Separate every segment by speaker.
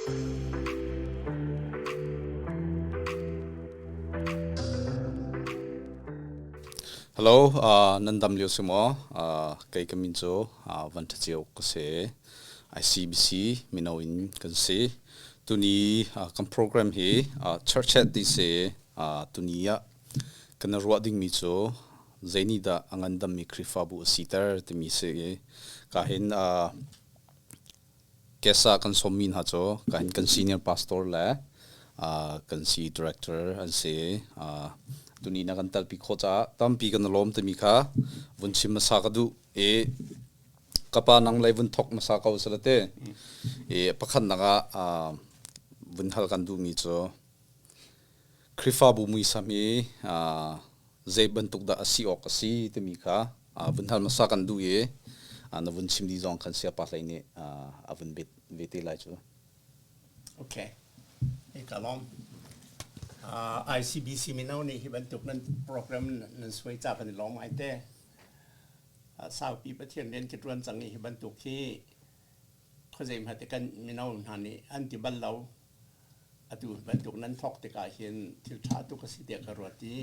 Speaker 1: Hello, uh, nan dam lio si maw? Uh, kei ka min cu uh, Van Tha Ceu ka si. ICBC mino in kan si. Tuni uh, kan program hi uh, Church Chat ti si. Uh, tuni ah kan ruah dingmi cu zei nih dah a ngandammi Khrihfabu a siter timi si i ka hin uh, kesa kan sawmmi hna cu ka hin kan senior pastor le uh, kan si director an si. Uh, tuni na kan talpi khawh caah tampi kan lawm timi kha vun chim hmasa ka duh i kapa nang lei vun thok hmasa ko salate i pakhat nak ah uh, vun hal kan duhmi cu Khrihfabu muisam hi zei bantuk dah a si awk a si timi kha vun hal hmasa kan duh i na vun chim dih zong khan siapa hlei nih a vun bet ve te lai cu.
Speaker 2: Okay. Ka lawm. ICBC mino nih hi bantuk nan program nan suai ca kan i lawm ngai te. Saupi Pathian rian ka ṭuan cang i hi bantuk hi khuazei hmanh te kan mino hna nih an ti bal lo. Atu bantuk nan thawk tikah hin thil ṭha tuk a si tiah ka ruat i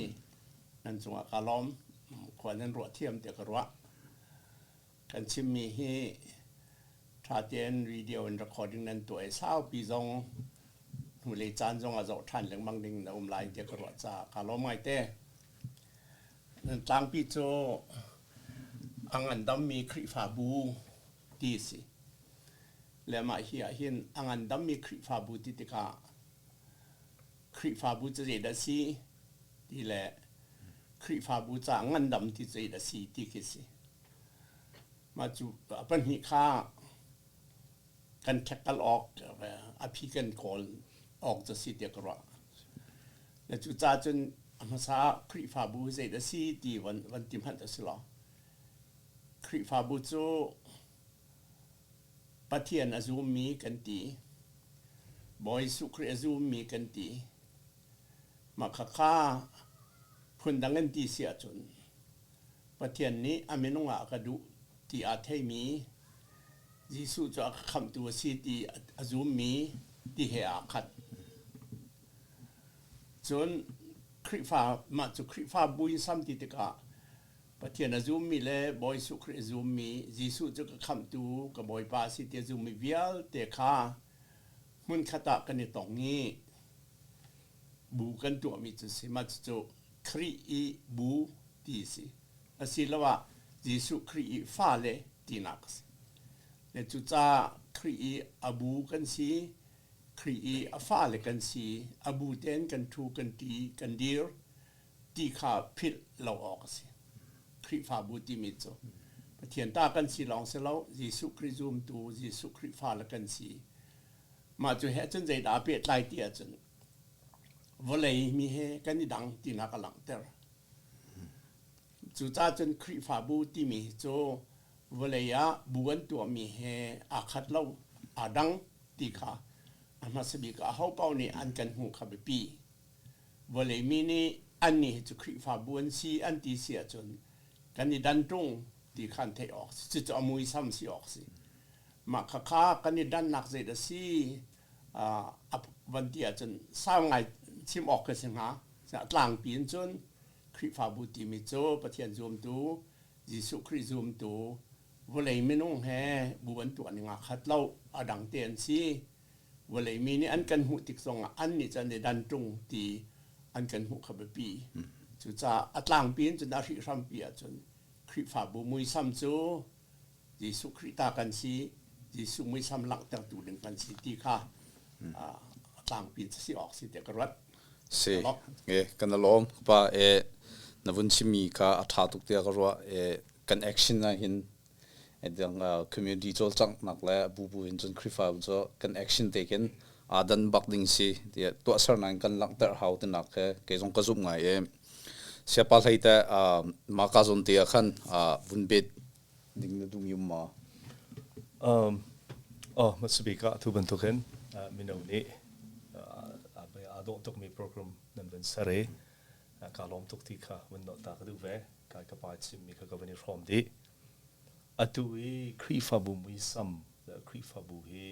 Speaker 2: nan cungah kaa lawm. Khua nan ruah thiam tiah ka ruah. Kan chimmi hi ṭha tein video in recording nan tuah i saupi zong hnulei caan zong ah zoh ṭhan lengmang ding na um lai tiah ka ruah caah kaa lawm ngaite. Nan tlangpi cu a ngandammi Khrihfabu ti a si. Le mah hi ah hin a ngandammi Khrihfabu ti tikah Khrihfabu cu zeidah a si ti le Khrihfabu caah ngandam ti zeidah a si ti khi a si. Mah cu a pahnih kha kan ṭhekkal awk a phi kan kawl awk cu a si tiah ka ruah. Le cucaah cun a hmasa ah Khrihfabu hi zeidah a si ti van, van ti hmanh a si lo. Khrihfabu cu Pathian a zummi kan ti. Bawi Jesuh Khrih a zummi kan ti. Mah khakha phundang in ti si ahcun Pathian nih a minung ah a ka duh ti aa theimi Jesuh cu a ka khamhtu a si ti a zummi ti he aa khat. Cun Khrihfa mah cu Khrihfabu in sam ti tikah Pathian a zummi le Bawi Jesuh Khrih a zummi, Jesuh cu ka khamhtu, ka Bawipa a si ti a zummi vialte kha hmunkhat ah kan i tong i bu kan tuahmi cu si. Mah cucu Khrih i bu ti a si. Asiloah Jesuh Khrih i fale tinak a si. Le cucaah Khrih i a bu kan si, Khrih i a fale kan si, a bu tein kan ṭhu, kan ṭi, kan dir. ti kha philh lo awk a si. Khrihfabu timi cu Pathian ta kan si lawng si lo, Jesuh Khrih zumtu, Jesuh Khrih fale kan si. Mah cu he cun zeidah a pehtlai ti ahcun vawlei mi he kan i dang tinak a langhter. Cucaah cun Khrihfabu timi cu vawlei ah bu an tuahmi he aa khat lo, aa dang ti kha a hmasa bik ah aho paoh nih an kan hmuh kha biapi. Vawlei mi nih annih hi cu Khrihfabu an si an ti si ahcun kan i dan ṭung ti kha an theih awk si. Cucu a muisam si awk si. Mah khakha kan i dannak zeidah si a van ti ahcun sau ngai chim awk ka si hnga. Tlangpi in cun Khrihfabu timi cu Pathian zumtu, Jesuh Khrih zumtu, vawlei minung he bu an tuah ning aa khat lo, a dang te an si. Vawlei mi nih an kan hmuh tik zongah annih cu an i dan ṭung ti an kan hmuh kha biapi. Cucaah a tlangpi in cun a hrihhrampi ahcun Khrihfabu muisam cu Jesuh Khrih ta kan si, Jesuh muisam langhtertu ding kan si ti kha a tlangpi in si awk si tiah ka ruat.
Speaker 1: Si, e kan lawm pa e na vun chimmi kha a ṭha tuk tiah ka ruah e kan action ah hin Dang community cawlcanghnak le bubu in cun Khrihfa cu kan action te khin aa dan bak ding si tiah tuahsernak in kan langhter hau tinak he kei zong ka zumh ngai i siapa hlei te mah ka zawn te ah khan vun bet ding na duh um ma?
Speaker 3: Um, oh, hmasabik ah tu bantukin mino nih aa dawh tukmi program nan van ser i kaa lawm tuk ti kha vun nolh ta ka duh ve. Kai ka pa chimmi kha ka van i hrawm dih. Atu i Khrihfabu muisam le Khrihfabu hi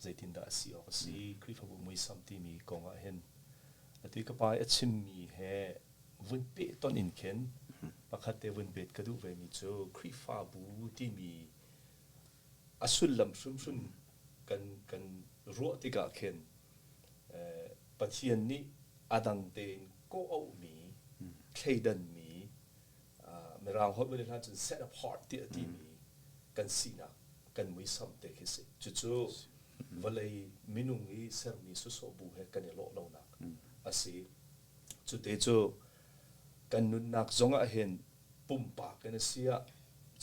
Speaker 3: Zeitindah a si awk a si? Khrihfabu muisam timi kong ah hin atu i ka pa i a chimmi he vun pehtonh in khin pakhat te vun bet ka duh vemi cu Khrihfabu timi a sullam hrimhrim kan kan ruah tikah khin Pathian nih a dang tein kawh auhmi, thleidanmi, Mirang holh van i hlan cun set apart tiah timi kan sinak, kan muisam te khi si. Cucu vawlei minung i sermi sawsawh bu he kan i lawh lonak a si. Cute cu kan nunnak zong ah hin pumpak in a si ah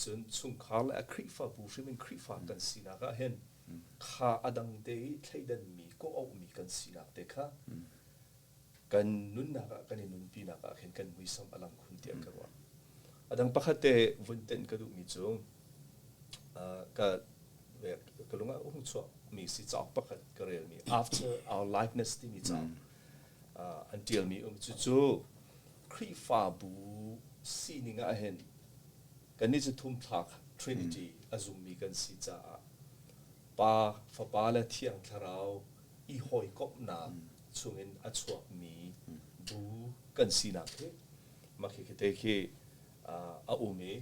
Speaker 3: cun chungkhar le a Khrihfabu hrim in Khrihfa kan sinak ah hin kha a dang te i thleidanmi kawh auhmi kan sinak te kha kan nunnak ah kan i nunpinak ah khin kan muisam a lang khun tiah ka ruah. A dang pakhat te vun tenh ka duhmi cu ka ka lung ah hung chuakmi si cauk pakhat ka relmi After Our Likeness timi cauk an ṭialmi um. Cucu Khrihfabu sining ah hin kannih cu thumthlak Trinity a zummi kan si caah Pa, Fapa le Thiang Thlarau i hawikomhnak chungin a chuakmi bu kan sinak hi mah khi te khi a um i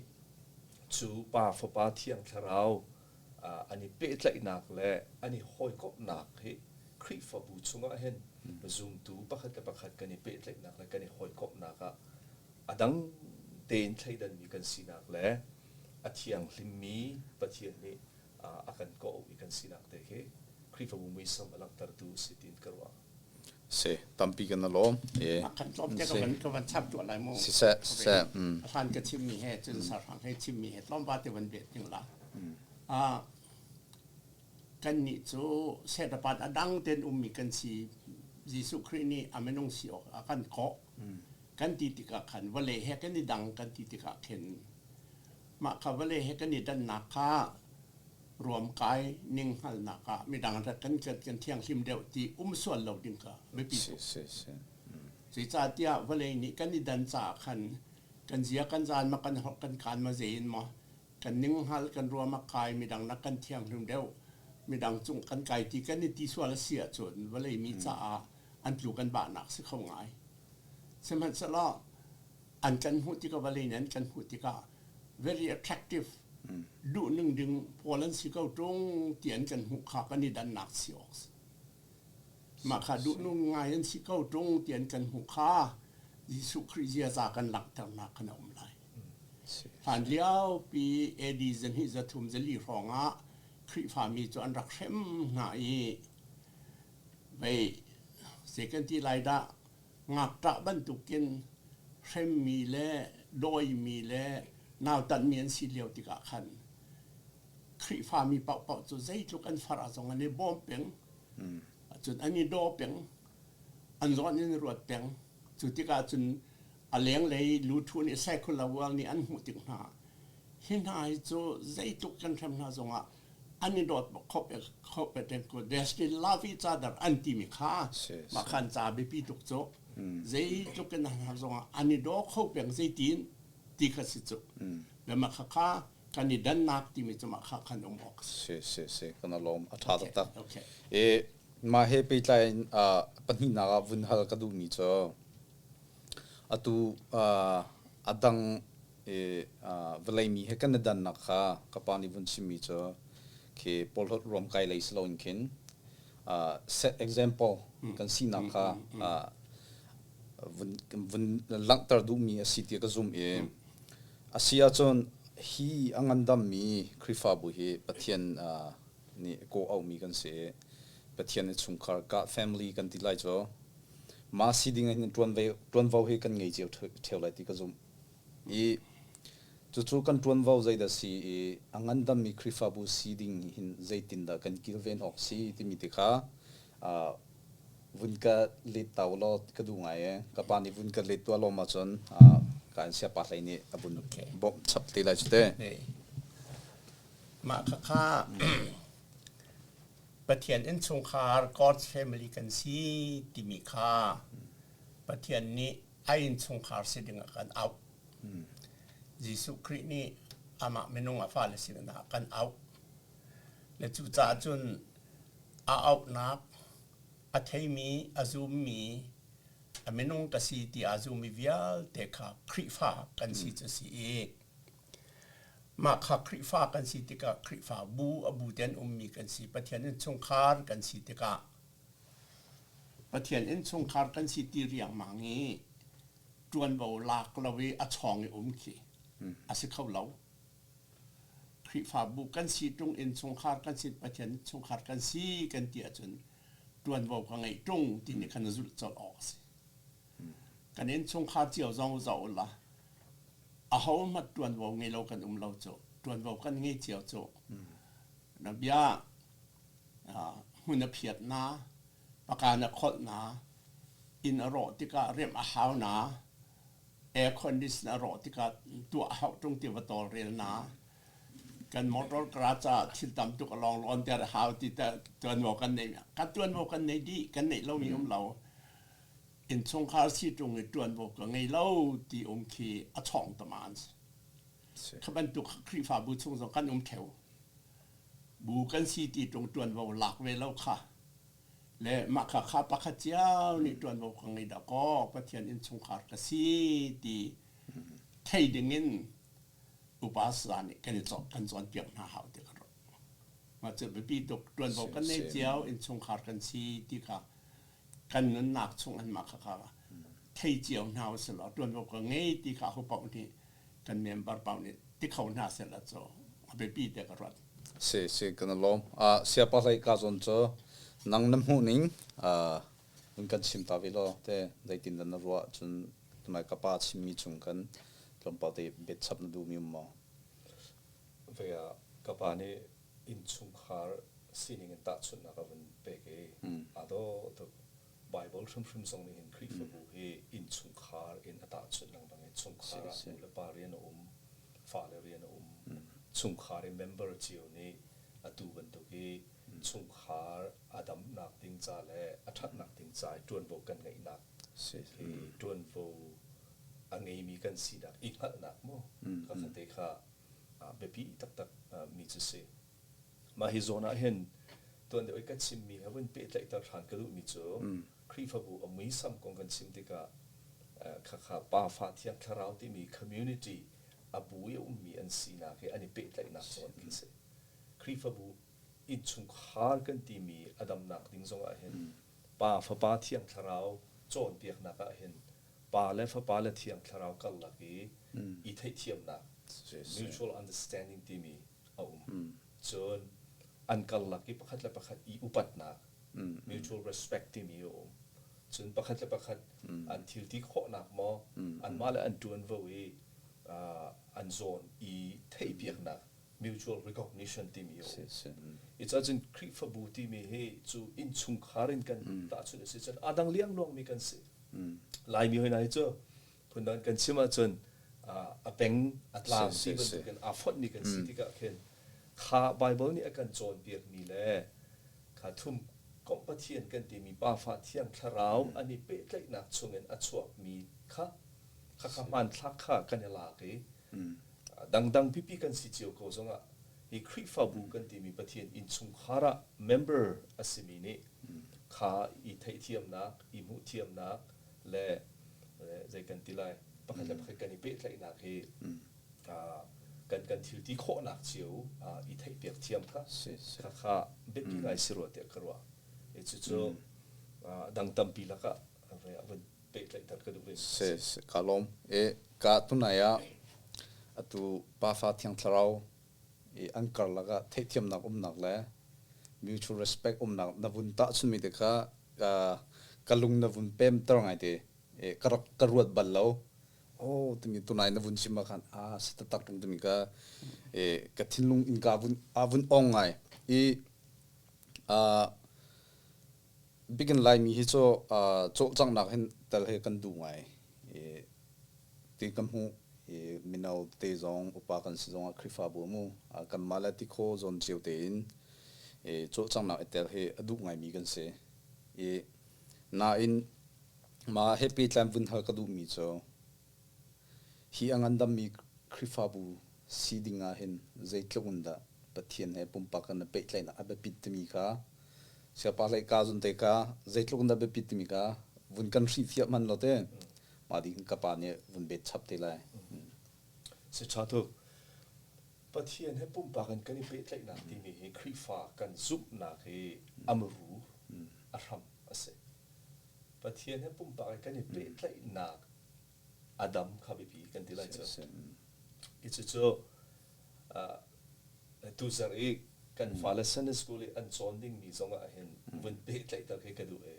Speaker 3: cu Pa, Fapa, Thiang Thlarau an i pehtlaihnak le an i hawikomhnak hi Khrihfabu chungah hin zumtu pakhat le pakhat kan i pehtlaihnak le kan i hawikomhnak ah a dang tein thleidanmi kan sinak le a thianghlimmi Pathian nih a kan kawh i kan sinak te khi Khrihfabu muisam a langhtertu si tiin ka ruah.
Speaker 1: Si, tampi kan i lawm.
Speaker 2: A kan tlawm te ka van chap tuah lai mu.
Speaker 1: Siseh, siseh.
Speaker 2: A hlan ka chimmi he cun sarhrang he chimmi he tlawmpal te van bet ning la. Kannih cu setapat a dang tein ummi kan si. Jesuh Khrih nih a minung si awk a kan kawh. Kan ti tikah khan vawlei he kan i dang kan ti tikah khin mah kha vawlei he kan i dannak kha ruamkai ninghngalnak ah midang rat kan kan thianghlim deuh ti um sual lo ding kha biapi tuk. Zeicahtiah vawlei nih kan i dan caah khan kan zia kan zaan ma kan holh kan kaan ma zei in maw kan ninghngal kan ruam a kai midang nak kan thianghlim deuh midang cung kan kai ti kan i ti sual a si ahcun vawlei mi caah an tlu kan bahnak si kho ngai. Sihmanhsehlaw an kan hmuh tikah vawlei nih an kan hmuh tikah very attractive duhning ding pawl an si ko ṭung ti an kan hmuh kha kan i dannak si awk si. Mah kha duhnung ngai an si ko ṭung ti an kan hmuh kha Jesuh Khrih ziaza kan langhternak kan a um lai. Hlan liopi AD zahnih zathum zali hrawng ah Khrihfami cu an rak hrem hna i vei zei kan ti lai dah ngakṭah bantukin hremmi le dawimi le nautatmi an si lio tikah khan Khrihfami paohpaoh cu zeitluk an far ah zong an i bawm peng. Cun an i daw peng. An zawn in ruat peng. Cu tikah cun a lenglei luthu nih secular world nih an hmuh tik hna hi hna hi cu zeitluk kan hrem hna zongah an i dawt khop ko they still love each other an timi kha mah khan ca biapi tuk cu zeitluk in an har zongah an i daw kho peng zeitin ti kha si cu le mah kha kha kan i dannak timi cu mah kha khan um awk
Speaker 1: si si si kan lawm a tha taktak e mah he pehtlai in pahnihnak ah vun hal ka duhmi cu atu a dang vawlei mi he kan i dannak kha ka pa nih vun chimmi cu khi porhlawt ruamkai lei si loin khin set example kan sinak kha vun vun langhter duhmi a si ti ka zumh i a si ahcun hi a ngandammi Khrihfabu hi Pathian nih kawh auhmi kan si i Pathian i chungkhar ka family kan ti lai cu mah si ding hin ṭuanvo hi kan ngei cio ṭheo lai ti ka zumh. I cucu kan ṭuanvo zeidah si i a ngandammi Khrihfabu si ding hin zeitindah kan kilven awk si timi ti kha vun ka let ta ulaw ka duh ngai e. Ka pa nih vun ka let tuah lawm ahcun ka in siapa hlei nih a vun bawmh chap te lai cu te.
Speaker 2: Mah khakha Pathian innchungkhar God's family kan si timi kha Pathian nih a innchungkhar si ding ah kan auh. Jesuh Khrih nih amah minung a fale sin ah kan auh. Le cucaah cun A auhnak a theimi, a zummi, a minung ka si ti aa zummi vialte kha Khrihfa kan si cu si i mah kha Khrihfa kan si tikah Khrihfabu a bu ten ummi kan si. Pathian innchungkhar kan si tikah Pathian innchungkhar kan si ti riangmang i ṭuanvo lak lo i a chawng i um khi a si kho lo. Khrihfabu kan si ṭung innchungkhar kan si Pathian innchungkhar kan si kan ti ahcun ṭuanvo ka ngeih ṭung ti nih khan a zulh colh awk a si. Kan innchungkhar cio zong zoh u la ahohmanh ṭuanvo ngei lo kan um lo cu ṭuanvo kan ngei cio cu na bia hmun a phiat na pakan a kholh na inn a rawh tikah remh a hau na air condition a rawh tikah tuah a hauh ṭung ti va tawlrel na kan motor garage ah thil tam tuk a lawng lawn ter a hau ti ta tuanvo kan nei kan tuanvo kan nei dih kan neih lomi um lo innchungkhar si ṭung i ṭuanvo ka ngei lo ti um khi a chawng taman si kha bantuk Khrihfabu chung zong kan um ṭheu bu kan si ti ṭung ṭuanvo lak ve lo kha le mah kha kha pakhat cio nih ṭuanvo ka ngei dah kaw Pathian innchungkhar ka si ti thei dingin upa sa nih kan i kan cawnpiak hna hau ti ka ruah. Mah cu biapi tuk ṭuanvo kan nei cio innchungkhar kan si ti kha kan nunnak chung an mah kha kha thei cio hna usih law ṭuanvo ka ngei ti kha aho paoh nih kan member paoh nih ti kho hna seh law cu a biapi te ka ruat.
Speaker 1: Si si kan i lawm. Siapa hlei ka zawn cu nang na hmuh ning un kan chim ta ve law te zeitin dah na ruah cun tumai ka pa chimmi chung kan tlawmpal te bet chap na duhmi um maw?
Speaker 3: Ve ah ka pa nih innchungkhar sining in tahchunhnak a vun pek i aa dawh tuk. Bible hrimhrim zong nih hin Khrihfabu hi innchungkhar in a tahchunh lengmang i chungkhar ah nu le pa rian a um, fale rian a um. Chungkhar i member cio nih atu bantuk i chungkhar a damnak ding ca le a ṭhatnak ding ca i ṭuanvo kan ngeihnak hi ṭuanvo a ngeimi kan sinak i hngalhnak maw ka te kha biapi taktak mi cu si. Mah hi zawn ah hin tuan deuh i ka chimmi he vun pehtlaihter ṭhan ka duhmi cu Khrihfabu a muisam kong kan chim tikah khakha Pa Fa Thiang Thlarau timi community a bu i a ummi an sinak hi an i pehtlaihnak zawn khi si. Khrihfabu innchungkhar kan timi a damnak ding zongah hin Pa Fapa Thiang Thlarau cawnpiaknak ah hin Pa le Fapa le Thiang Thlarau karlak i i theihthiamnak mutual understanding timi a um. Cun an karlak i pakhat le pakhat i upatnak mutual respect timi a um. Cun pakhat le pakhat an thil ti khawhnak maw anmah le an ṭuanvo i an zawn i theihpiaknak mutual recognition timi a um. I cun Khrihfabu timi hi cu innchungkhar in kan tahchunh a si cun a dang liangluangmi kan si. Laimi hoi hna hi cu phundang kan chim ahcun a peng a tlang ti bantukin aa fonhmi kan si tikah khin kha Bible nih a kan cawnpiakmi le kha thum komh Pathian kan timi Pa Fa Thiang Thlarau an i pehtlaihnak chungin a chuakmi kha khakha hmanthlak kha kan i lak i dangdang pipi kan si cio ko zongah hi Khrihfabu kan timi Pathian innchungkhar ah member a simi nih kha i theihthiamnak i hmuhthiamnak le zei kan ti lai pakhat le pakhat kan i pehtlaihnak hi kan kan thil ti khawhnak cio i theihpiak thiam kha kha kha biapi ngai si rua tiah ka ruah. Cucu dang tampi lakah vun pehtlaihter ka duh ve.
Speaker 1: Si si ka lawm. E ka tunai ah atu pafa thiang thlarau i an karlak ah theihthiamnak umnak le mutual respect umnak na vun tahchunmi te kha ka lung na vun pemter ngai te ka rak ka ruat bal lo oh timi tunai na vun chim ah khan a si taktak tung timi ka ka thinlung in ka vun a vun ong ngai i bikin laimi hi cu cawlcanghnak hin tel he kan duh ngai ti ka hmuh i mino te zong upa kan si zongah Khrihfabu mu kanmah le tikhaw zawn cio tein cawlcanghnak i tel hi a duh ngaimi kan si. I nain mah he pehtlai vun hal ka duhmi cu hi a ngandammi Khrihfabu si ding ah hin zeitluk in dah Pathian he pumpak kan i pehtlaihnak a biapit timi kha. Siapa hlei ka zun te ka zeitluk in dah biapit timi ka vun kan hrihfiah hman lo te mah ding ka pa nih vun bet chap te lai.
Speaker 3: Si ṭha tuk. Pathian he pumpak in kan i pehtlaihnak timi hi Khrihfa kan zumhnak hi a muru a hram a si. Pathian he pumpak in kan i pehtlaihnak a dam kha biapi kan ti lai cu. Hi cucu tuzarh i kan fale Sunday school i an cawn dingmi zong ah hin vun pehtlaihter khi ka duh i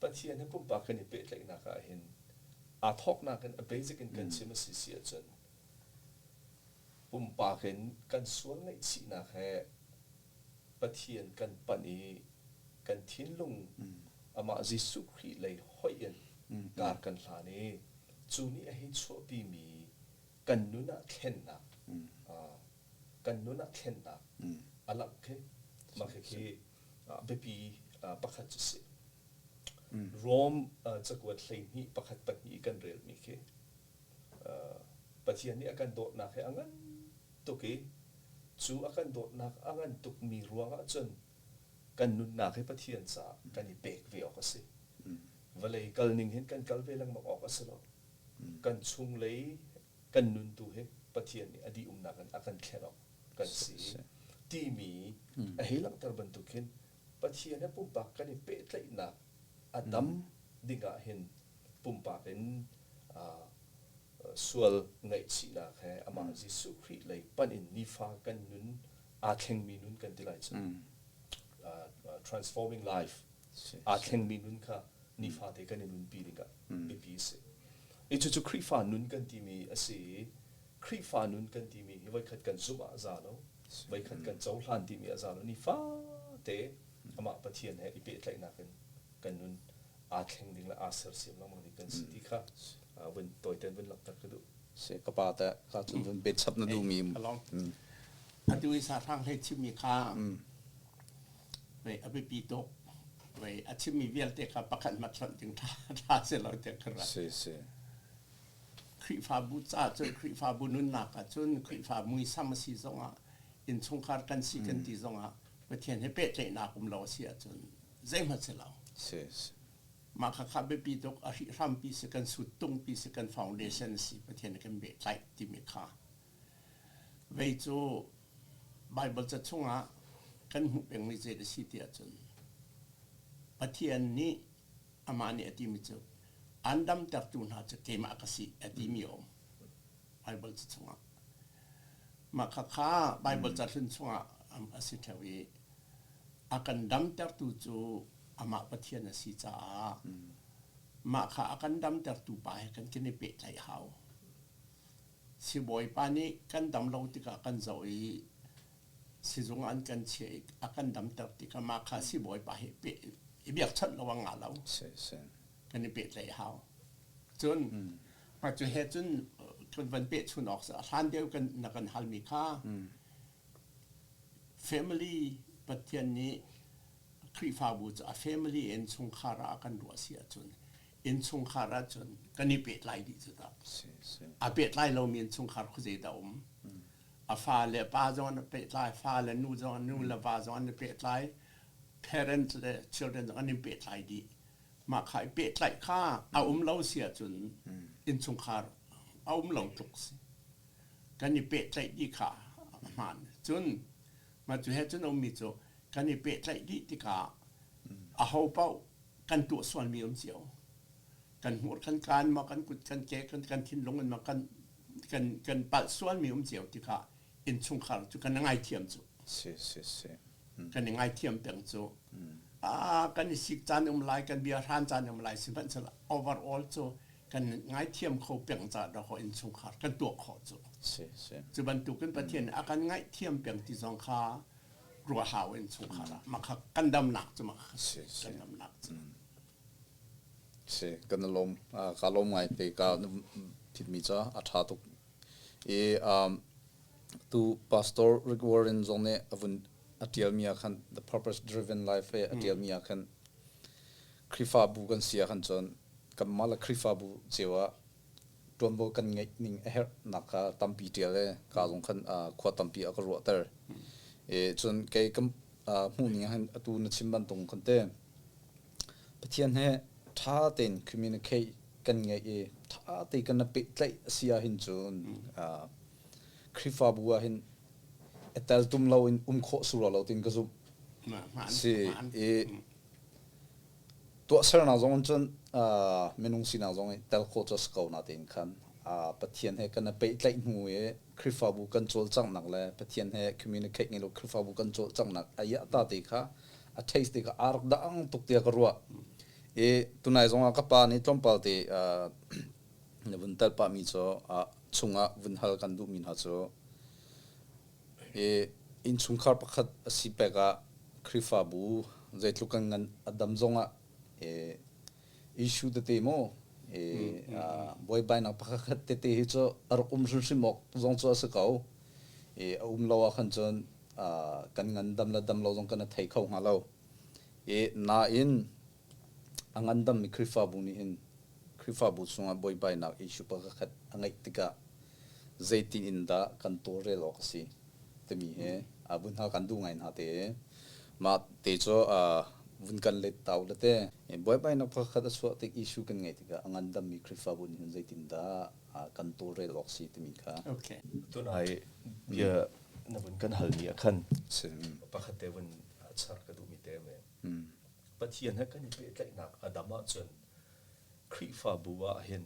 Speaker 3: Pathian he pumpak kan i pehtlaihnak ah hin aa thawknak in a basic in kan chim a si si ahcun pumpak in kan sual ngaihchihnak he Pathian kan panh i kan thinlung amah Jesuh Khrih lei hoih in kar kan hlan i cu nih a hei chuahpimi kan nun ah thlennak kan nun ah thlennak a langh khi mah khi biapi pakhat cu si. Rom cakuat 12 pakhat pahnih kan relmi khi Pathian nih a kan dawtnak hi a ngan tuk i cu a kan dawtnak a ngan tukmi ruangah cun kan nunnak hi Pathian caah kan i pek ve awk a si. Vawlei kal ning hin kan kal ve lengmang awk a si lo. Kan chunglei kan nun tu hi Pathian nih a dih-umnak in a kan thlen awk kan si timi a hei langhter bantuk hin Pathian he pumpak kan i pehtlaihnak a dam ding ah hin pumpak in sual ngaihchihnak he amah Jesuh Khrih lei panh in nifa kan nun aa thlengmi nun kan ti lai cu transforming life aa thlengmi nun kha nifate kan i nunpi ding ah biapi a si. I cucu Khrihfa nun kan timi a si i Khrihfa nun kan timi hi voikhat kan zumh ah a za lo, voikhat kan cohlan timi a za lo, nifate amah Pathian he i pehtlaihnak in kan nun aa thleng ding le aa sersiam lengmang ding kan si ti kha vun tawiten vun langhter ka duh.
Speaker 1: Si ka pa te ka cun vun bet chap na duhmi.
Speaker 2: Atu i sahrang hlei chimmi kha a biapi tuk. Wei a chimmi vialte kha pakhat hmat hlonh ding ṭha si lo tiah ka ruat.
Speaker 1: Si si.
Speaker 2: Khrihfabu ca cun Khrihfabu nunnak ah cun Khrihfa muisam a si zongah innchungkhar kan si kan ti zongah Pathian he pehtlaihnak um lo a si ahcun zeihmanh si lo.
Speaker 1: Si si.
Speaker 2: Mah khakha biapi tuk a hrihhrampi si kan suttungpi si kan foundation si Pathian he kan pehtlaih timi kha vei cu Bible ca chungah kan hmuh pengmi zei a si ti ahcun Pathian nih amah nih a timi cu an damtertu hna cu keimah ka si a timi a um Bible ca chungah. Mah khakha Bible ca hlun chungah a si ṭheo i a kan damtertu cu amah Pathian a si caah mah kha a kan damtertu pa he kan kan i pehtlaih hau. Sibawipa nih kan dam lo tikah kan zoh i sizung an kan chiah i a kan damter tikah mah kha sibawipa he i biakchawnh lo a ngah lo. Kan i pehtlaih hau. Cun mah cu he cun kan van pehchun awk hlan deuh kan na kan halmi kha family Pathian nih Khrihfabu cu a family in chungkhar ah a kan ruah si ahcun innchungkhar ahcun kan i pehtlai dih cu ta. A pehtlai lomi innchungkhar khuazei dah um? A fa le pa zong an pehtlai, fa le nu zong nu le va zong an i pehtlai, parents le children zong an i pehtlai dih. Mah kha i pehtlaih kha a um lo si ahcun innchungkhar a um lo tluk si. Kan i pehtlaih dih kha a hmaan. Cun mah cu he cun a ummi cu kan i pehtlaih dih tikah aho paoh kan tuah sualmi um cio. Kan hmur kan kaan ma kan kut kan ke kan kan thinlung in ma kan kan kan palh sualmi um cio tikah innchungkhar cu kan ngaithiam cu.
Speaker 1: Si si si.
Speaker 2: Kan i ngaithiam peng cu. Ah kan i sik caan um lai kan bia hran caan um lai sihmanhsehlaw overall cu kan ngaithiam kho peng ca dah ho innchungkhar kan tuah khawh cu.
Speaker 1: Si si.
Speaker 2: Cu bantukin Pathian a kan ngaihthiam peng ti zong kha ruah hau in chungkhar ah makha kan damnak cu makha kan damnak cu.
Speaker 1: Si kan lawm ka lawm ngai te ka thitmi ca a tha tuk i tu pastor Rick Warren zong nih a vun a tialmi ah khan the purpose driven life he a tialmi ah khan Khrihfabu kan si ah khan cun kanmah le Khrihfabu cio ah ṭuanvo kan ngeih ning a herhnak kha tampi ṭial i ka zong khan khua tampi a ka ruahter. I cun kei kan. hmuh ning ahhin atu na chim bantuk khan te Pathian he ṭha tein communicate kan ngeih i ṭha te kan i pehtlaih a si ahhin cun Khrihfabu ahhin i teltum loin um khawh sura lo tiin ka zumh. Si i tuahsernak zong in cun minung sinak zong i tel khawh cu a si ko natein khan Pathian he kan i pehtlaih hnu i Khrihfabu kan cawlcanghnak le Pathian he communicate ngei lo Khrihfabu kan cawlcanghnak a iahta te kha a taste te kha aa rak dang tuk tiah ka ruah. I tunai zong ah ka pa nih tlawmpal te na vun telh pahmi cu chungah vun hal kan duhmi hna cu i innchungkhar pakhat a si pek ah Khrihfabu zeitluk kan ngan a dam zongah issue tete maw buaibainak pakhat tete hi cu a rak um hrimhrim awk zong cu a si ko. I a um lo ah khan cun kan ngandam le dam lo zong kan i thei kho hnga lo. I nain a ngandammi Khrihfabu nih hin Khrihfabu chungah buaibainak issue pakhat a ngeih tikah zeitin in dah kan tawlrel awk a si timi hi vun hal kan duh ngai hna te. Mah te cu vun kan let ta u te. Buaibainak pakhat a chuah tik issue kan ngeih tikah a ngandammi Khrihfabu nih hin zeitin dah kan tawlrel awk si timi kha.
Speaker 2: Okay.
Speaker 3: Tunai bia na vun kan halmi ah khan pakhat te vun char ka duhmi te me. Pathian he kan i pehtlaihnak a dam ahcun Khrihfabu ah hin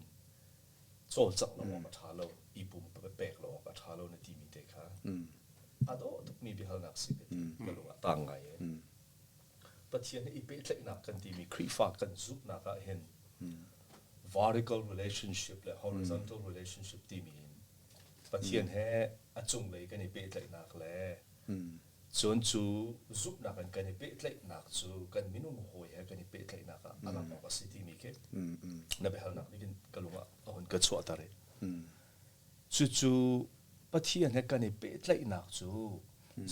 Speaker 3: cawlcangh lo awk a ṭha lo, i pum pek lo awk a ṭha lo na timi te kha a dawh tukmi biahalnak si ka ti ka lung ah taang ngai i Pathian he i pehtlaihnak kan timi Khrihfa kan zumhnak ah hin vertical relationship le horizontal relationship timi in Pathian he a cunglei kan i pehtlaihnak le Cun cu zumhnak in kan i pehtlaihnak cu kan minung hawi he kan i pehtlaihnak ah a lang awk a si timi khi na biahalnak nih khin ka lung ah a hun ka chuahter i cucu Pathian he kan i pehtlaihnak cu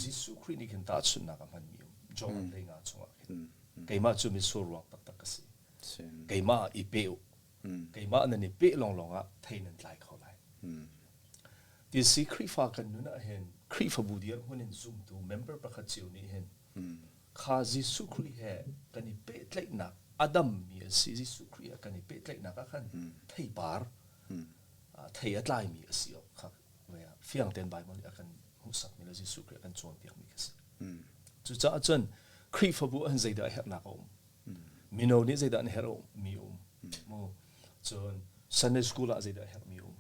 Speaker 3: Jesuh Khrih nih khin tahchunhnak a hmanmi um John 15 chungah khin keimah cu mitsur ruang taktak ka si. Keimah ah i peh u. Keimah nan i peh lawnglawng ah thei nan tlai kho lai. Ti si Khrihfa kan nun ah hin Khrihfabu dirhmun in zumtu member pakhat cio nih hin kha Jesuh Khrih he kan i pehtlaihnak a dammi a si Jesuh Khrih he kan i pehtlaihnak ah khan theipar thei a tlaimi a si awk kha fiang tein Bible nih a kan hmuhsakmi le Jesuh Khrih a kan cawnpiakmi khi si. Cucaah cun Khrihfabu ah hin zeidah a herhnak a um? Mino nih zeidah an herh mi um? Mu cun Sunday school ah zeidah herhmi um?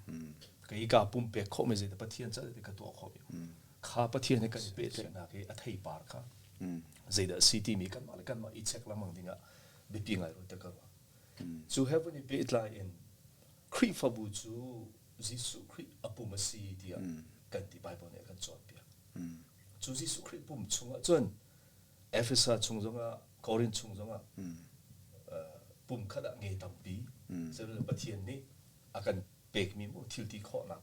Speaker 3: Kei ka pumpek khawhmi zeidah Pathian ca ka tuah khawhmi um? Kha Pathian he kan i pehtlaihnak i a theipar kha zeidah si timi kanmah le kanmah i check lengmang dingah biapi ngai rua te ka ruah. Cu he vun i pehtlai in Khrihfabu cu Jesuh Khrih a pum a si tiah kan ti Bible nih a kan cawnpiak. Cu Jesuh Khrih pum chungah cun Efesa chung zongah Korin chung zongah pum khat ah nge tampi Pathian nih a kan pekmi mu thil ti khawhnak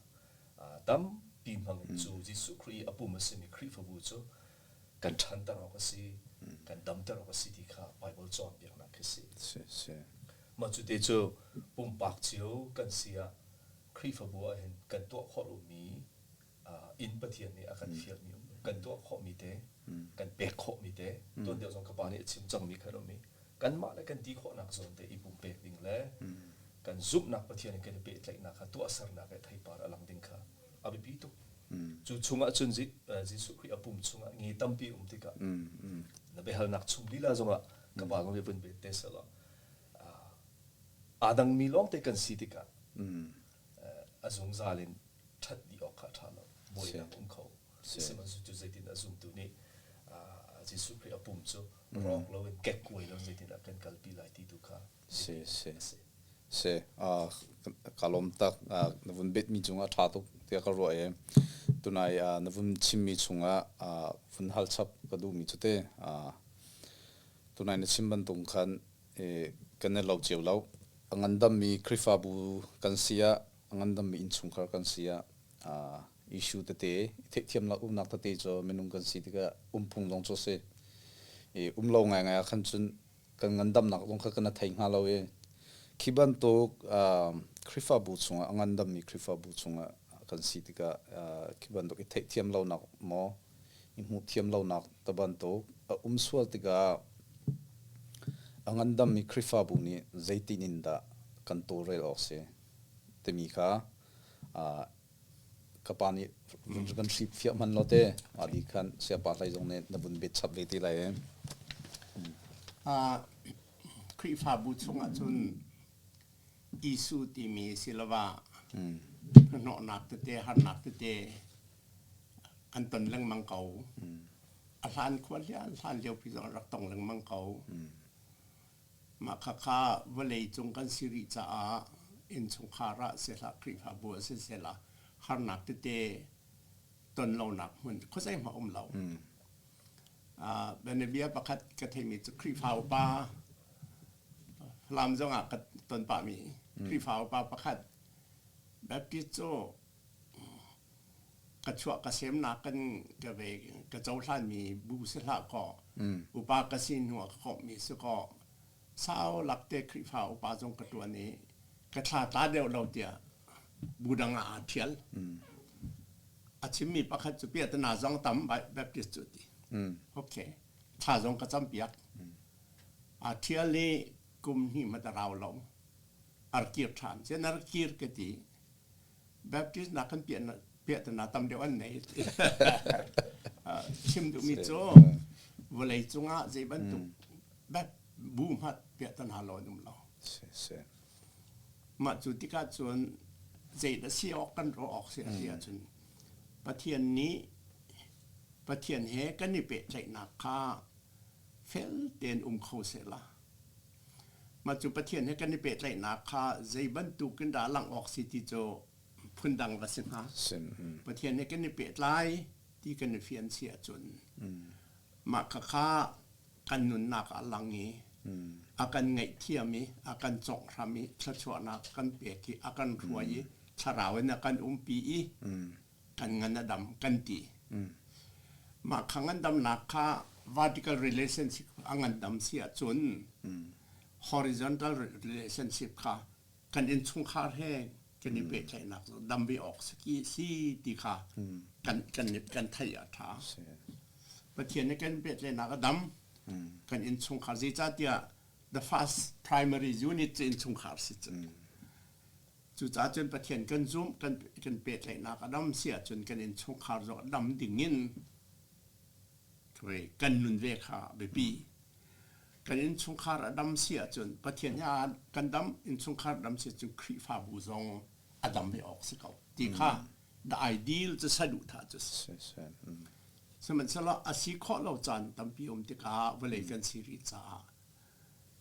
Speaker 3: tampi hmang in cu Jesuh Khrih i a pum a simi Khrihfabu cu kan ṭhanter awk a si kan damter awk a si ti kha Bible cawnpiaknak khi si. Mah cu te cu pumpak cio kan si ah Khrihfabu ah hin kan tuah khawh lomi inn Pathian nih a kan fialmi um kan tuah khawhmi te kan pek khawhmi te tuan deuh zong ka pa nih a chim cangmi kha lomi kanmah le kan ti khawhnak zawn te i pumpek ding le kan zumhnak Pathian in kan i pehtlaihnak kha tuahsernak he theipar a lang ding kha a biapi tuk. Cu chungah cun Jesuh Khrih a pum chungah nge tampi um tikah na biahalnak chung lila zongah ka pa zong nih vun bet te selaw aa dangmi lawngte kan si tikah a zungzal in ṭhat dih awk kha a ṭha lo. Buainak um kho. Sihmanhsehlaw cu zeitin a zumtu nih Jesuh Khrih a pum cu rawk loin kekkuai lo zeitindah kan kalpi lai ti tu kha
Speaker 1: si si si ka lawm tak na vun betmi cungah ṭha tuk tiah ka ruah i tunai na vun chimmi chungah vun hal chap ka duhmi cu te tunai na chim bantuk khan kan i lo cio lo a ngandammi Khrihfabu kan si ah a ngandammi innchungkhar kan si ah issue tete i theihthiamnak umnak tete cu minung kan si tikah umphung zong cu a si. I um lo ngaingai ah khan cun kan ngandamnak zong kha kan i thei hnga lo i khi bantuk Khrihfabu chungah a ngandammi Khrihfabu chungah kan si tikah khi bantuk i theihthiam lonak maw. I hmuh thiam lonak te bantuk a um sual tikah a ngandammi Khrihfabu nih zeitin in dah kan tawlrel awk si timi kha ka pa nih kan hrip fiah hman lo te adi khan siapa hlei zong nih na vun bet chap ve ti lai.
Speaker 2: Khrihfabu chungah cun issue timi siloah hnahnawhnak tete harnak tete an ton lengmang ko. A hlan khua hlan liopi zong an rak tong lengmang ko. Mah khakha vawlei cung kan si rih caah innchungkhar ah sihlah Khrihfabu ah sisehlah harnak tete ton lonak hmun khuazei hmanh um lo. Bianabia pakhat ka theimi cu Khrihfa upa Falam zong ah ka ton pahmi Khrihfa upa pakhat Baptist cu ka chuah ka semnak kan ka ve ka cohlanmi bu si hlah kaw upa ka si hnu ah ka komhmi si kaw sau lakte Khrihfa upa zong ka ṭuan i ka thla tla deuh lo tiah bu dang ah aa ṭhial. A chimmi pakhat cu piahtana zong tam Baptist cu ti. Okay. Thla zong ka campiak. Aa ṭhial i kum hnih hmanh a rau lo. Ar kir ṭhan. Cun ar kir ka ti. Baptist nak kan piahtana tam deuh an nei. Chim duhmi cu vawlei cungah zei bantuk bu hmat piahtana lo an um lo. Mah cu tikah cun zeidah si awk kan ruah awk si a ti ahcun Pathian nih Pathian he kan i pehtlaihnak kha fel tein um kho sehla. Mah cu Pathian he kan i pehtlaihnak kha zei bantuk in dah langh awk si ti cu phundang va si hnga. Pathian he kan i pehtlai ti kan i fian si ahcun mah khakha kan nunnak ah lang i a kan ngaihthiam i a kan conghram i thluachuahnak kan pek i a kan hruai i thlarau in a kan umpi i kan ngan a dam kan ti. Mah kha ngandamnak kha vertical relationship a ngandam si ahcun horizontal relationship kha kan innchungkhar he kan i pehtlaihnak cu dam ve awk si ti kha kan kan kan theih a ṭha. Pathian nih kan pehtlaihnak a dam kan innchungkhar zeicahtiah the first primary unit cu innchungkhar si cu. Cucaah cun Pathian kan zumh kan kan pehtlaihnak a dam si ahcun kan innchungkhar zong a dam ding in kan nun ve kha biapi. Kan innchungkhar a dam si ahcun Pathian he kan dam innchungkhar dam si ahcun Khrihfabu zong a dam ve awk si ko ti kha the ideal cu saduhthah cu si. Sihmanhsehlaw a si khawh lo caan tampi um tikah vawlei kan si rih caah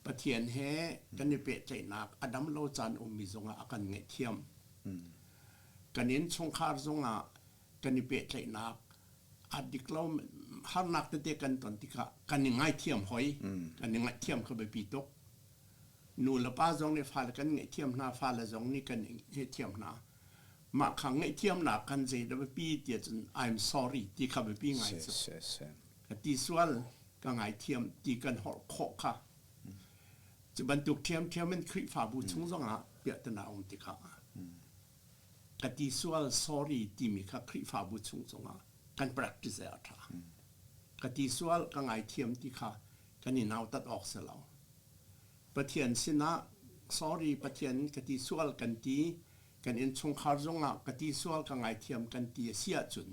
Speaker 2: Pathian he kan i pehtlaihnak a dam lo caan ummi zongah a kan ngaihthiam. Kan innchungkhar zongah kan i pehtlaihnak a dik lo harnak tete kan ton tikah kan i ngaithiam hoi. Kan i ngaihthiam kha biapi tuk. Nu le pa zong nih fale kan ngaihthiam hna, fale zong nih kan ngaihthiam hna. Mah kha ngaihthiamnak kan zei dah biapi tiah cun I'm sorry ti kha biapi ngai cu. Ka ti sual, ka ngaithiam ti kan holh khawh kha. Cu bantuk ṭhiamṭhiam in Khrihfabu chung zongah piahtana um tikah ka ti sual sorry timi kha Khrihfabu chung zongah kan practice a ṭha. Ka ti sual ka ngaithiam ti kha kan i nautat awk si lo. Pathian sinah sorry Pathian ka ti sual kan ti kan innchungkhar zongah ka ti sual ka ngaithiam kan ti a si ahcun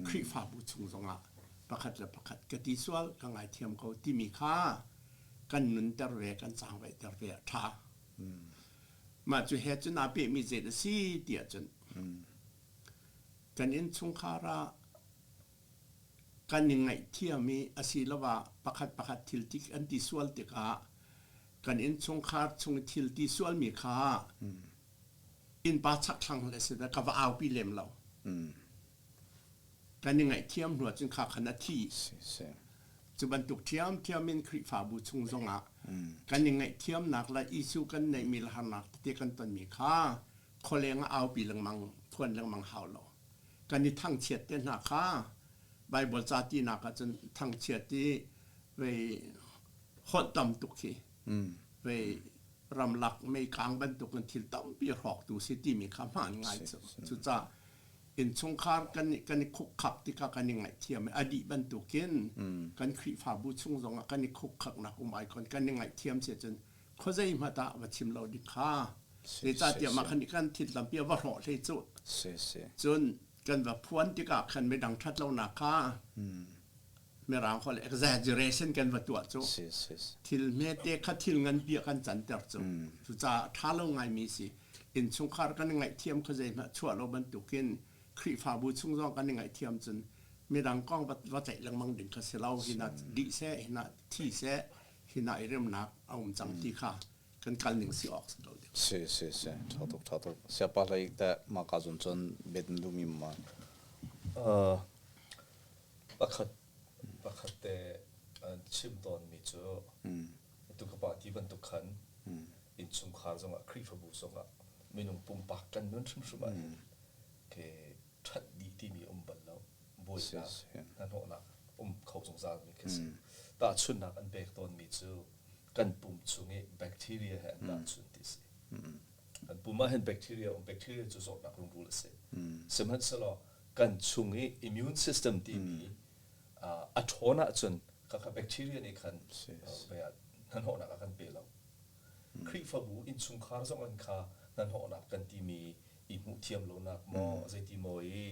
Speaker 2: Khrihfabu chung zongah pakhat le pakhat ka ti sual ka ngaithiam ko timi kha kan nunter ve kan cangvaihter ve a ṭha. Mah cu he cun aa pehmi zei a si ti ahcun kan innchungkhar ah kan i ngaihthiam i asiloah pakhat pakhat thil ti an ti sual tikah kan innchungkhar chung i thil ti sualmi kha innpa chakthlang le si ka va aupi lem lo. Kan i ngaihthiam hnu ahcun kha khan a thi. Cu bantuk ṭhiamṭhiam in Khrihfabu chung zongah kan i ngaihthiamnak le issue kan neihmi le harnak tete kan tonmi kha khualeng ah aupi lengmang, phuan lengmang hau lo. Kan i thangchiat te hna kha Bible ca tinak ahcun thangchiat i vei holh tam tuk khi vei ramlak meikang bantuk in thil tampi hrawktu si timi kha hmaan ngai cu. Cucaah. Innchungkhar kan kan i khukkhak tikah kan i ngaihthiam i a dih bantukin kan Khrihfabu chung zongah kan i khukkhaknak um ai kon kan i ngaihthiam si cun khuazei hmanh ah va chim lo ding kha. Zeicahtiah mah khan kan thil tampi a va hrawh hlei cu. Cun kan va phuan tikah khan midang ṭhat lonak kha Mirang holh exaggeration kan va tuah cu. Thil hmete kha thil nganpi ah kan canter cu. Cucaah ṭha lo ngaimi si. Innchungkhar kan i ngaihthiam kha zeihmanh chuah lo bantukin Khrihfabu chung zong kan i ngaihthiam cun midang kong va, va ceih lengmang ding kha si lo. Hina dih seh, hina thi seh, hina i remnak a um cang ti kha kan kal ning si awk si lo ding.
Speaker 1: Si si si ṭha tuk ṭha tuk. Siapa hlei teh mah ka zun cun bet duhmi ma?
Speaker 3: Pakhat pakhat te an chim tawnmi cu atu ka pa ti bantuk khan innchungkhar zongah Khrihfabu zongah minung pumpak kan nun hrimhrim ah hin ke ṭhat dih timi um bal lo buainak hnahnawhnak um kho zungzal mi khi si. Tahchunhnak an pek tawnmi cu kan pum chung i bacteria he an tahchun ti si. Kan pum ah hin bacteria um bacteria cu zawtnak rungrul a si. Sihmanhsehlaw kan chung i immune system timi a ṭhawn ahcun khakha bacteria nih khan hnahnawhnak a kan pe lo. Khrihfabu innchungkhar zong an kha hnahnawhnak kan timi i hmuh thiam lonak maw zeiti maw i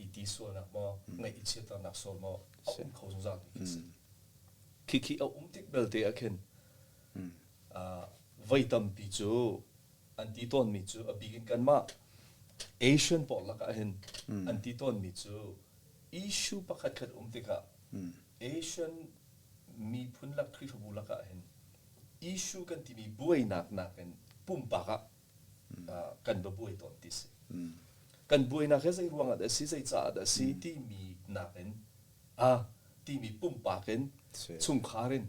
Speaker 3: i ti sualnak maw ngaih i chiatternak sual maw a um kho zungzal mi khi si. Khikhi a um tik belte ah khin voi tampi cu an ti tawnmi cu a bik in kanmah Asian pawl lakah hin an ti tawnmi cu issue pakhat khat um tikah Asian miphun lak Khrihfabu lakah hin issue kan timi buainak nakin pumpak ah kan va buai tawn ti si. Kan buainak hi zei ruangah dah si, zei caah dah si timi nakin a timi pumpak in chungkhar in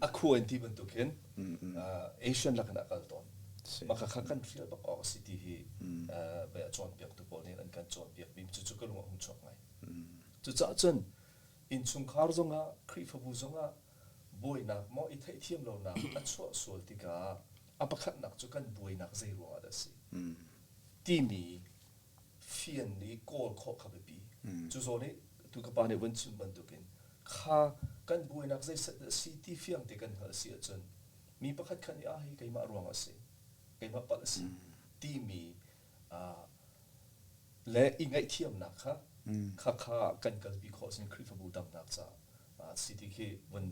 Speaker 3: a khua in ti bantuk hin Asian lakin a kal tawn. Mah kha kan hrial bak awk a si ti hi bia cawnpiaktu pawl nih an kan cawnpiak mi cucu ka lung a hung chuak ngai. Cucaah cun innchungkhar zongah Khrihfabu zongah buainak maw i theihthiam lonak a chuah sual tikah a pakhatnak cu kan buainak zei ruangah dah a si timi fian i kawl khawh kha biapi. Cu zawn i tu ka pa nih vun chim bantukin kha kan buainak zei set dah si ti fiang te kan hngalh si ahcun mi pakhat khat nih ah hi keimah ruang a si keimah palh a si timi le i ngaihthiamnak kha kha kha kan kalpi khawh sin Khrihfabu damnak caah si ti khi vun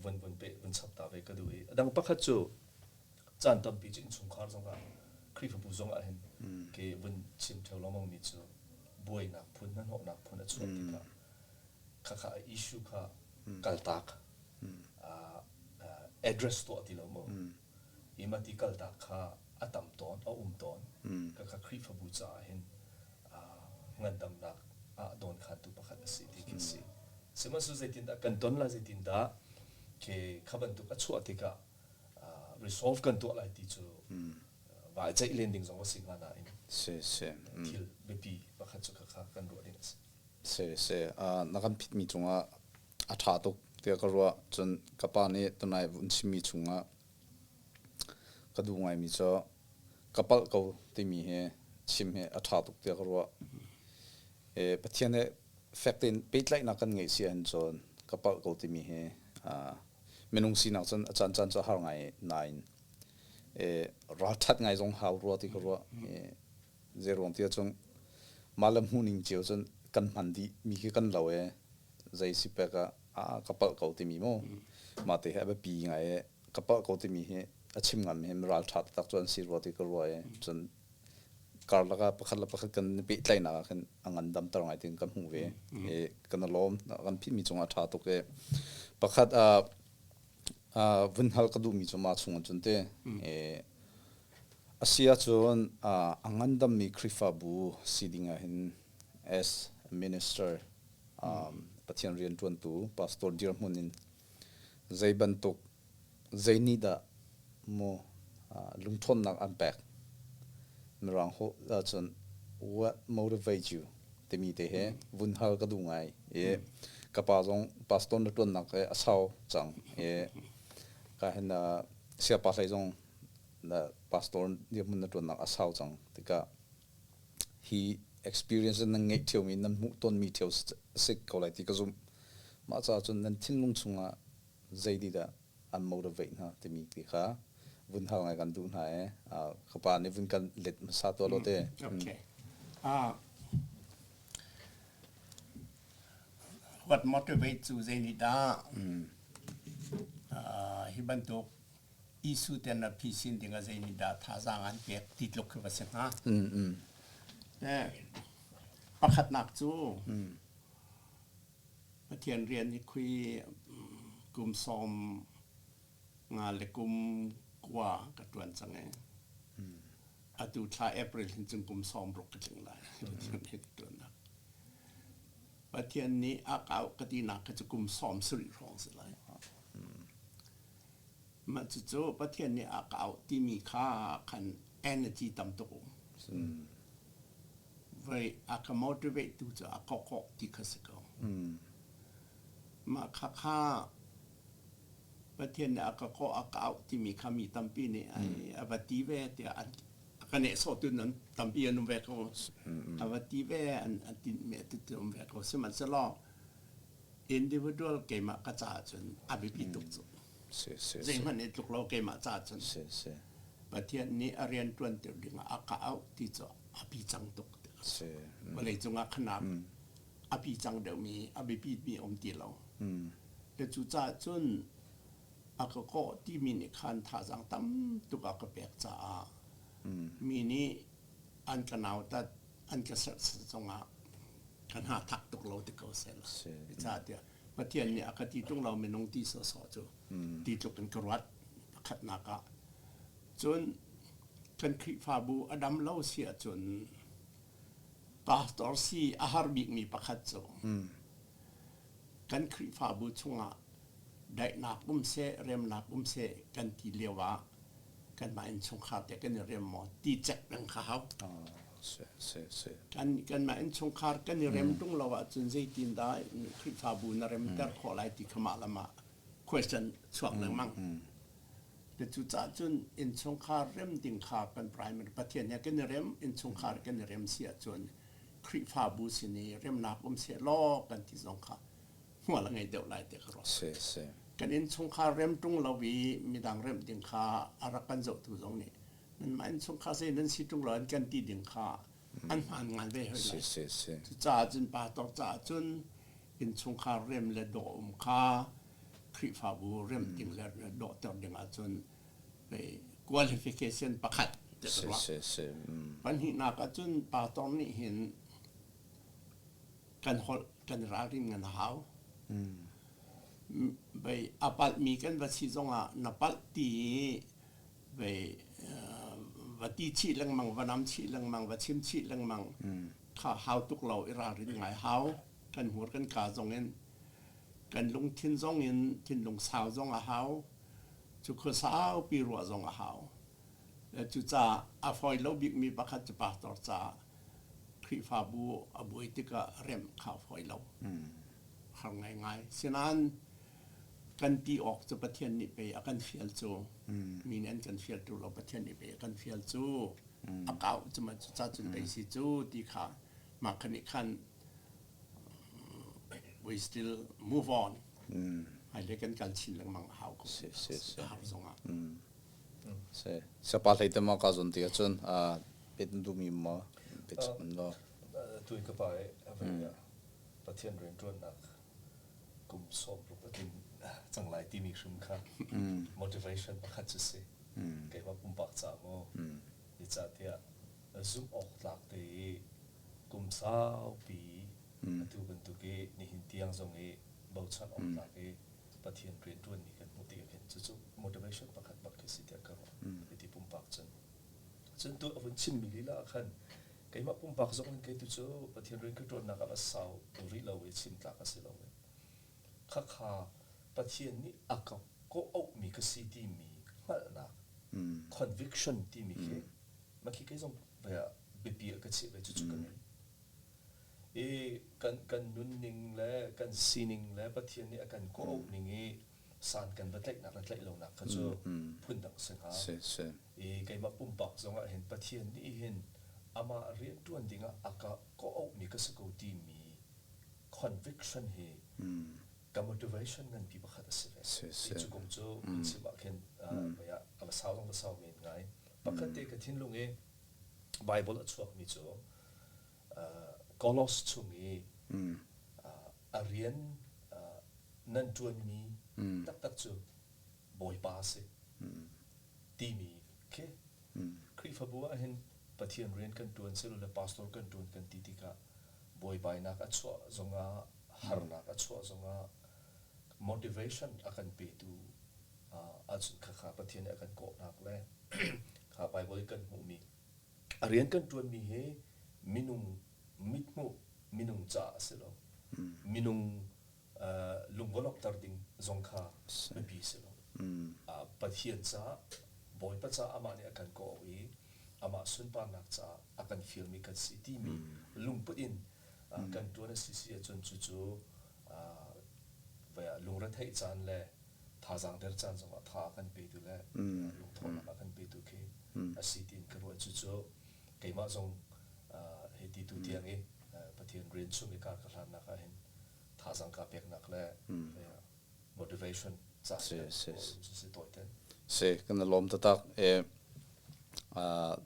Speaker 3: vun vun pe vun chap ta ve ka duh i a dang pakhat cu caan tampi cu innchungkhar zongah Khrihfabu zongah hin ke vun chim theo lengmang mi cu buainak phun hnahnawhnak phun a chuah tikah khakha issue kha kaltak address tuah ti lo mu ima ti kaltak kha a tam tawn a um tawn khakha Khrihfabu caah hin ngandamnak ah dawnkhantu pakhat a si ti khi si sihmanhsehlaw zeitindah kan ton lai zeitindah ke kha bantuk a chuah tikah resolve kan tuah lai ti cu vai ceih len ding zong a si hnga nain
Speaker 1: si si
Speaker 3: thil biapi pakhat cu khakha kan ruah ding a si.
Speaker 1: Si si na kan phitmi cungah a ṭha tuk tiah ka ruah. Cun ka pa nih tunai vun chimmi chungah ka duh ngaimi cu ka palh ko timi hi chim hi a ṭha tuk tiah ka ruah. Pathian he fek tein pehtlaihnak kan ngeih si ahhin cun ka palh ko timi hi minung sinak cun a caancaan cu a har ngai nain ralṭhat ngai zong hau rua ti ka ruah. Zeiruang ti ahcun mah le hmuhning cio cun kan hman dih mi khi kan lo e zei si pek ah ka palh ko timi mu mah te hi a biapi ngai i ka palh ko timi hi a chim ngam hi ralṭha taktak cu an si rua ti ka ruah i cun karlak ah pakhat le pakhat kan pehtlaihnak ah khin a ngandamter ngai tin kan hmuh ve i kan i lawm kan phihmi cungah a ṭha tuk i pakhat vun hal ka duhmi cu mah chung cun te a si ahcun a ngandammi Khrihfabu si ding ah hin as a minister Pathian rianṭuantu pastor dirhmun in zei bantuk zei nih dah maw lungṭhawnnak an pek? Mirang holh ahcun what motivates you timi te hi vun hal ka duh ngai i ka pa zong pastor na ṭuannak hi a sau cang i ka hin siapa hlei zong na pastor dirhmun na ṭuannak a sau cang tikah hi experience nan ngeih ṭheo nan hmuh tonmi ṭheo si ko lai ti ka zumh. Mah caah cun nan thinlung chungah zei ti dah an motivate hna timi ti kha vun hal ngai kan duh hna e. Ka pa nih vun kan let hmasa tuah lo te.
Speaker 2: Okay. What motivate cu zei nih dah hi bantuk issue te na phisin ding ah zei nih dah thazaang an pek ti tluk khi va si hnga. Pakhatnak cu Pathian rian hi khui kum 15 le kum 9 ka ṭuan cang i atu thla April hin cun kum 60 ka tling lai. Pathian rian ka ṭuannak. Pathian nih a ka auh ka tinak kha cu kum 70 hrawng si lai. Mah cucu Pathian nih a ka auh timi kha khan energy tam tuk um. Voi a ka motivate tu cu a kawkawk ti kha si ko. Mah kha kha Pathian nih a ka kawh a ka auh timi kha mi tampi nih a va ti ve tiah an a ka nehsawhtu nan tampi an um ve ko. A va ti ve an an ti me ti um ve ko. Sihmanhsehlaw individual keimah ka caah cun a biapi tuk cu. Zeihmanh i tluk lo keimah caah cun. Pathian nih a rian ṭuan ter ding ah a ka auh ti cu a pi cang tuk. Vawlei cungah khanak a pi cang deuhmi a biapi mi um ti lo. Le cucaah cun a ka kawh timi nih khan thazaang tam tuk a ka pek caah mi nih an ka nautat an ka serhsat zongah ka hna thak tuk lo ti ko seh la. Zeicahtiah Pathian nih a ka ti ṭung lo minung ti sawsawh cu ti tluk in ka ruat pakhatnak ah. Cun kan Khrihfabu a dam lo si ahcun pastor si a har bikmi pakhat cu kan Khrihfabu chungah daihnak um seh, remnak um seh kan ti lio ah kanmah innchungkhar te kan i rem maw ti cek peng kha hau. Kan kanmah innchungkhar kan i rem ṭung lo ahcun zeitindah Khrihfabu na remter khawh lai ti kha mah le mah question chuak lengmang. Cucaah cun innchungkhar rem ding kha kan primary Pathian he kan i rem, innchungkhar kan i rem si ahcun Khrihfabu sin i remnak um seh law kan ti zong kha hmual a ngei deuh lai ti ka ruah. Kan innchungkhar rem ṭung lo i midang remh ding kha a rak kan zohtu zong nih nanmah innchungkhar zei nan si ṭung lo an kan ti ding kha an hmaan ngai ve hoi lai. Cucaah cun pastor caah cun innchungkhar rem le dawh um kha Khrihfabu rem ding le dawhter ding ahcun qualification pakhat ti ka ruah. Pahnihnak ahcun pastor nih hin kan holh kan ralrin ngan a hau. Bei a palhmi kan va si zongah na palh ti vei va ti chih lengmang, va nam chih lengmang, va chim chih lengmang kha hau tuk lo i ralrin ngai hau. Kan hmur kan ka zong in kan lungthin zong in thinlung sau zong a hau. Cu khua saupi ruah zong a hau. Cucaah a fawi lo bikmi pakhat cu pastor caah Khrihfabu a buai tikah remh kha a fawi lo. Har ngaingai. Sinain kan ti awk cu Pathian nih pei a kan fial cu. Mi nih an kan fial tu lo Pathian nih pei a kan fial cu. A kau cu ma cu ca cun pei si cu ti kha mah kha nih khan we still move on. Hmailei kan kal chin lengmang a hau ko. A har zongah.
Speaker 1: Si. Siapa hlei te ma ka zon ti ahcun pet na duhmi maw pet chap law.
Speaker 3: Tui ka pa i Pathian rianṭuannak kum 60 a tling cang lai timi hrim kha motivation pakhat cu si. Keimah pumpak ca maw zeicahtiah zumh awk tlak te i kum saupi atu bantuk i nihin tiang zong i bochan awk tlak i Pathian rianṭuanmi kan hmuh tikah khin cucu motivation pakhat bak khi si tiah ka ruah. Hiti pumpak cun. Cun tu a vun chimmi lila ah khan keimah pumpak zong in kei tu cu Pathian rian ka ṭuannak ah a sau rih lo i chim tlak a si lo i khakha Pathian nih a ka kawh auhmi ka si timi hngalhnak conviction timi khi mah khi kei zong biapi ah ka chiah ve cucu ka ngei. I kan kan nunning le kan sining le Pathian nih a kan kawh ning i san kan va tlaihnak le tlaih lonak kha cu phundang si hnga. I keimah pumpak zong ah hin Pathian nih hin Amah rianṭuan dingah a ka kawhauhmi ka si ko timi conviction hi ka motivation nganpi pakhat a si ve. Ti cu kong cu hun chim ah khin a va sau zong va sau men ngai. Pakhat te ka thinlung i Bible a chuakmi cu Kolos chung i a rian nan ṭuanmi taktak cu Bawipa a si timi khi Khrihfabu ah hin Pathian rian kan ṭuan silole pastor kan ṭuan kan ti tikah buaibainak a chuah zongah harnak a chuah zongah motivation a kan petu ahcun khakha Pathian nih a kan kawhnak le kha Bible i kan hmuhmi a rian kan ṭuanmi hi minung mithmuh minung caah a si lo. Minung lungvalawkter ding zong kha biapi si lo. Pathian caah Bawipa caah amah nih a kan kawh i amah sunparnak caah a kan fialmi kan si timi lungput in kan ṭuan a si si ahcun cucu lungretheih caan le thazaang der caan zongah tha a kan petu le lungthawhnak a kan petu khi a si tiin ka ruah. Cucu keimah zong hi ti tu tiang i Pathian rian chung i kar ka hlannak ah hin thazaang ka peknak le motivation ca
Speaker 1: si
Speaker 3: si si tawi ten.
Speaker 1: Si kan i lawm taktak e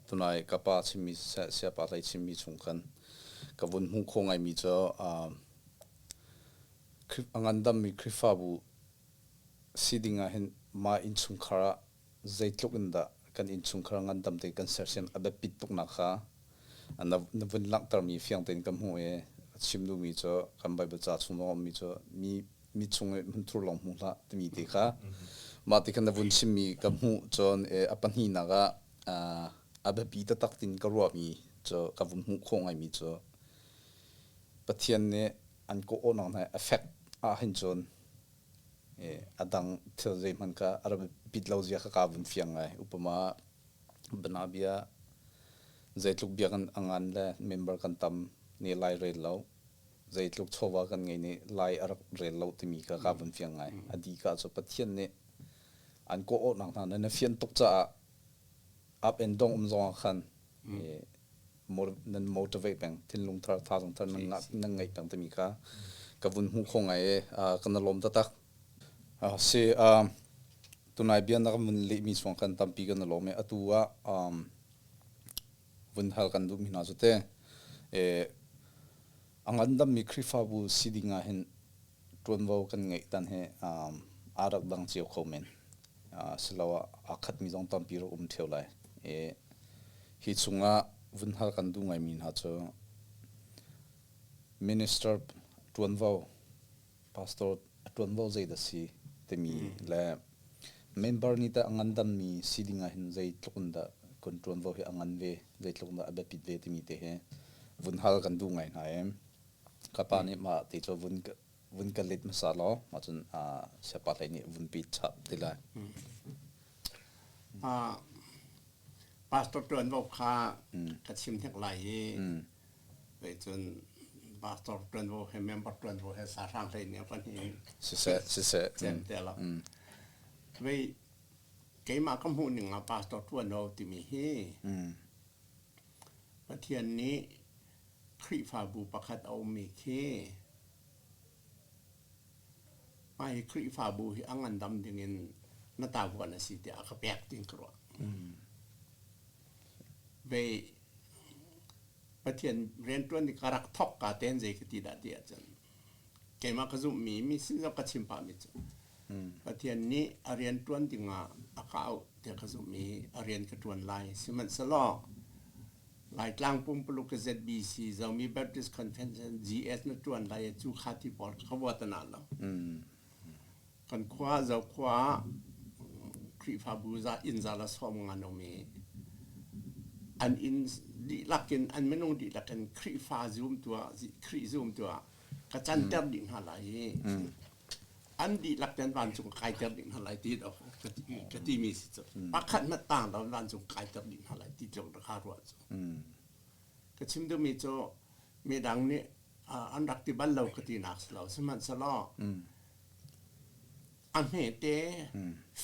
Speaker 1: tunai ka pa chimmi siapa hlei chimmi chung khan ka vun hmu kho ngaimi cu a ngandammi Khrihfabu si ding ah hin mah innchungkhar ah zeitluk in dah kan innchungkhar ngandam tein kan sersiam a biapit tuknak kha na vun langhtermi fiang tein ka hmuh i a chim duhmi cu kan Bible ca chung zong a ummi cu mi mi chung i hmunthur lawng hmu hlah timi te kha mah ti khan na vun chimmi ka hmuh cun a pahnihnak ah a biapi taktak tin ka ruahmi cu ka vun hmuh khawh ngaimi cu Pathian nih an kawh-awhnak hna a fek ahhin cun a dang thil zeihmanh kha a rak biapit lo zia kha kaa vun fiang ngai. Upama banabia zeitluk biakinn a ngan le member kan tam nih lai rel lo, zeitluk chawva kan ngei nih lai a rak rel lo timi kha kaa vun fiang ngai. A dih ka cu Pathian nih an kawh-awhnak hna na fian tuk caah up and down um zong ah khan nan motivate peng thinlung thar thazaang thar nan ngeih peng timi kha ka vun hmuh kho ngai i kan i lawm taktak. Si tunai bia na kan vun lehmi chung khan tampi kan i lawm i atu ah vun hal kan duhmi hna cu te a ngandammi Khrihfabu si ding ah hin ṭuanvo kan ngeih tan hi aa rak dang cio kho men. Siloah aa khatmi zong tampi rak um ṭheo lai. I hi chungah vun hal kan duh ngaimi hna cu minister ṭuanvo, pastor a ṭuanvo zeidah si timi le member nih tah a ngandammi si ding ah hin zeitluk in dah kan ṭuanvo hi a ngan ve, zeitluk in dah a biapit ve timi te hi vun hal kan duh ngai hna i Ka pa nih mah ti cu vun vun ka let hmasa law mah cun siapa hlei nih vun pi chap ti lai.
Speaker 2: Pastor ṭuanvo kha ka chim hnek lai i cun pastor ṭuanvo he member ṭuanvo he sahrang hlei nih van hi
Speaker 1: siseh siseh
Speaker 2: cem te lo. Vei keimah ka hmuh ning ah pastor ṭuanvo timi hi Pathian nih Khrihfabu pakhat a ummi khi mah hi Khrihfabu hi a ngandam dingin na tavuan a si tiah a ka pek ting ka ruah. Ve Pathian rianṭuan i ka rak thawk ka ten zei ka ti dah ti ahcun keimah ka zumhmi mi sin zong ka chim pahmi cu Pathian nih a rian ṭuan dingah a ka auh tiah ka zumh i a rian ka ṭuan lai. Sihmanhsehlaw Laitlang pumpuluk ZBC Zomi Baptist Convention GS na ṭuan lai i cu kha ti pawl ka vuat na lo. Kan khua Zokhua ah Khrihfabu za inn za la sawm ngan um i an inn dihlak in an minung dihlak in Khrihfa zumtu ah Khrih zumtu ah ka canter dih hna lai i an dihlak ten vancung kaiter dih hna lai ti ka timi si cu pakhat hmanh tang lo vancung kaiter dih hna lai ti tluk ka ruah cu ka chim duhmi cu midang nih an rak ti bal lo ka ti nak si lo sihmanhsehlaw a hmete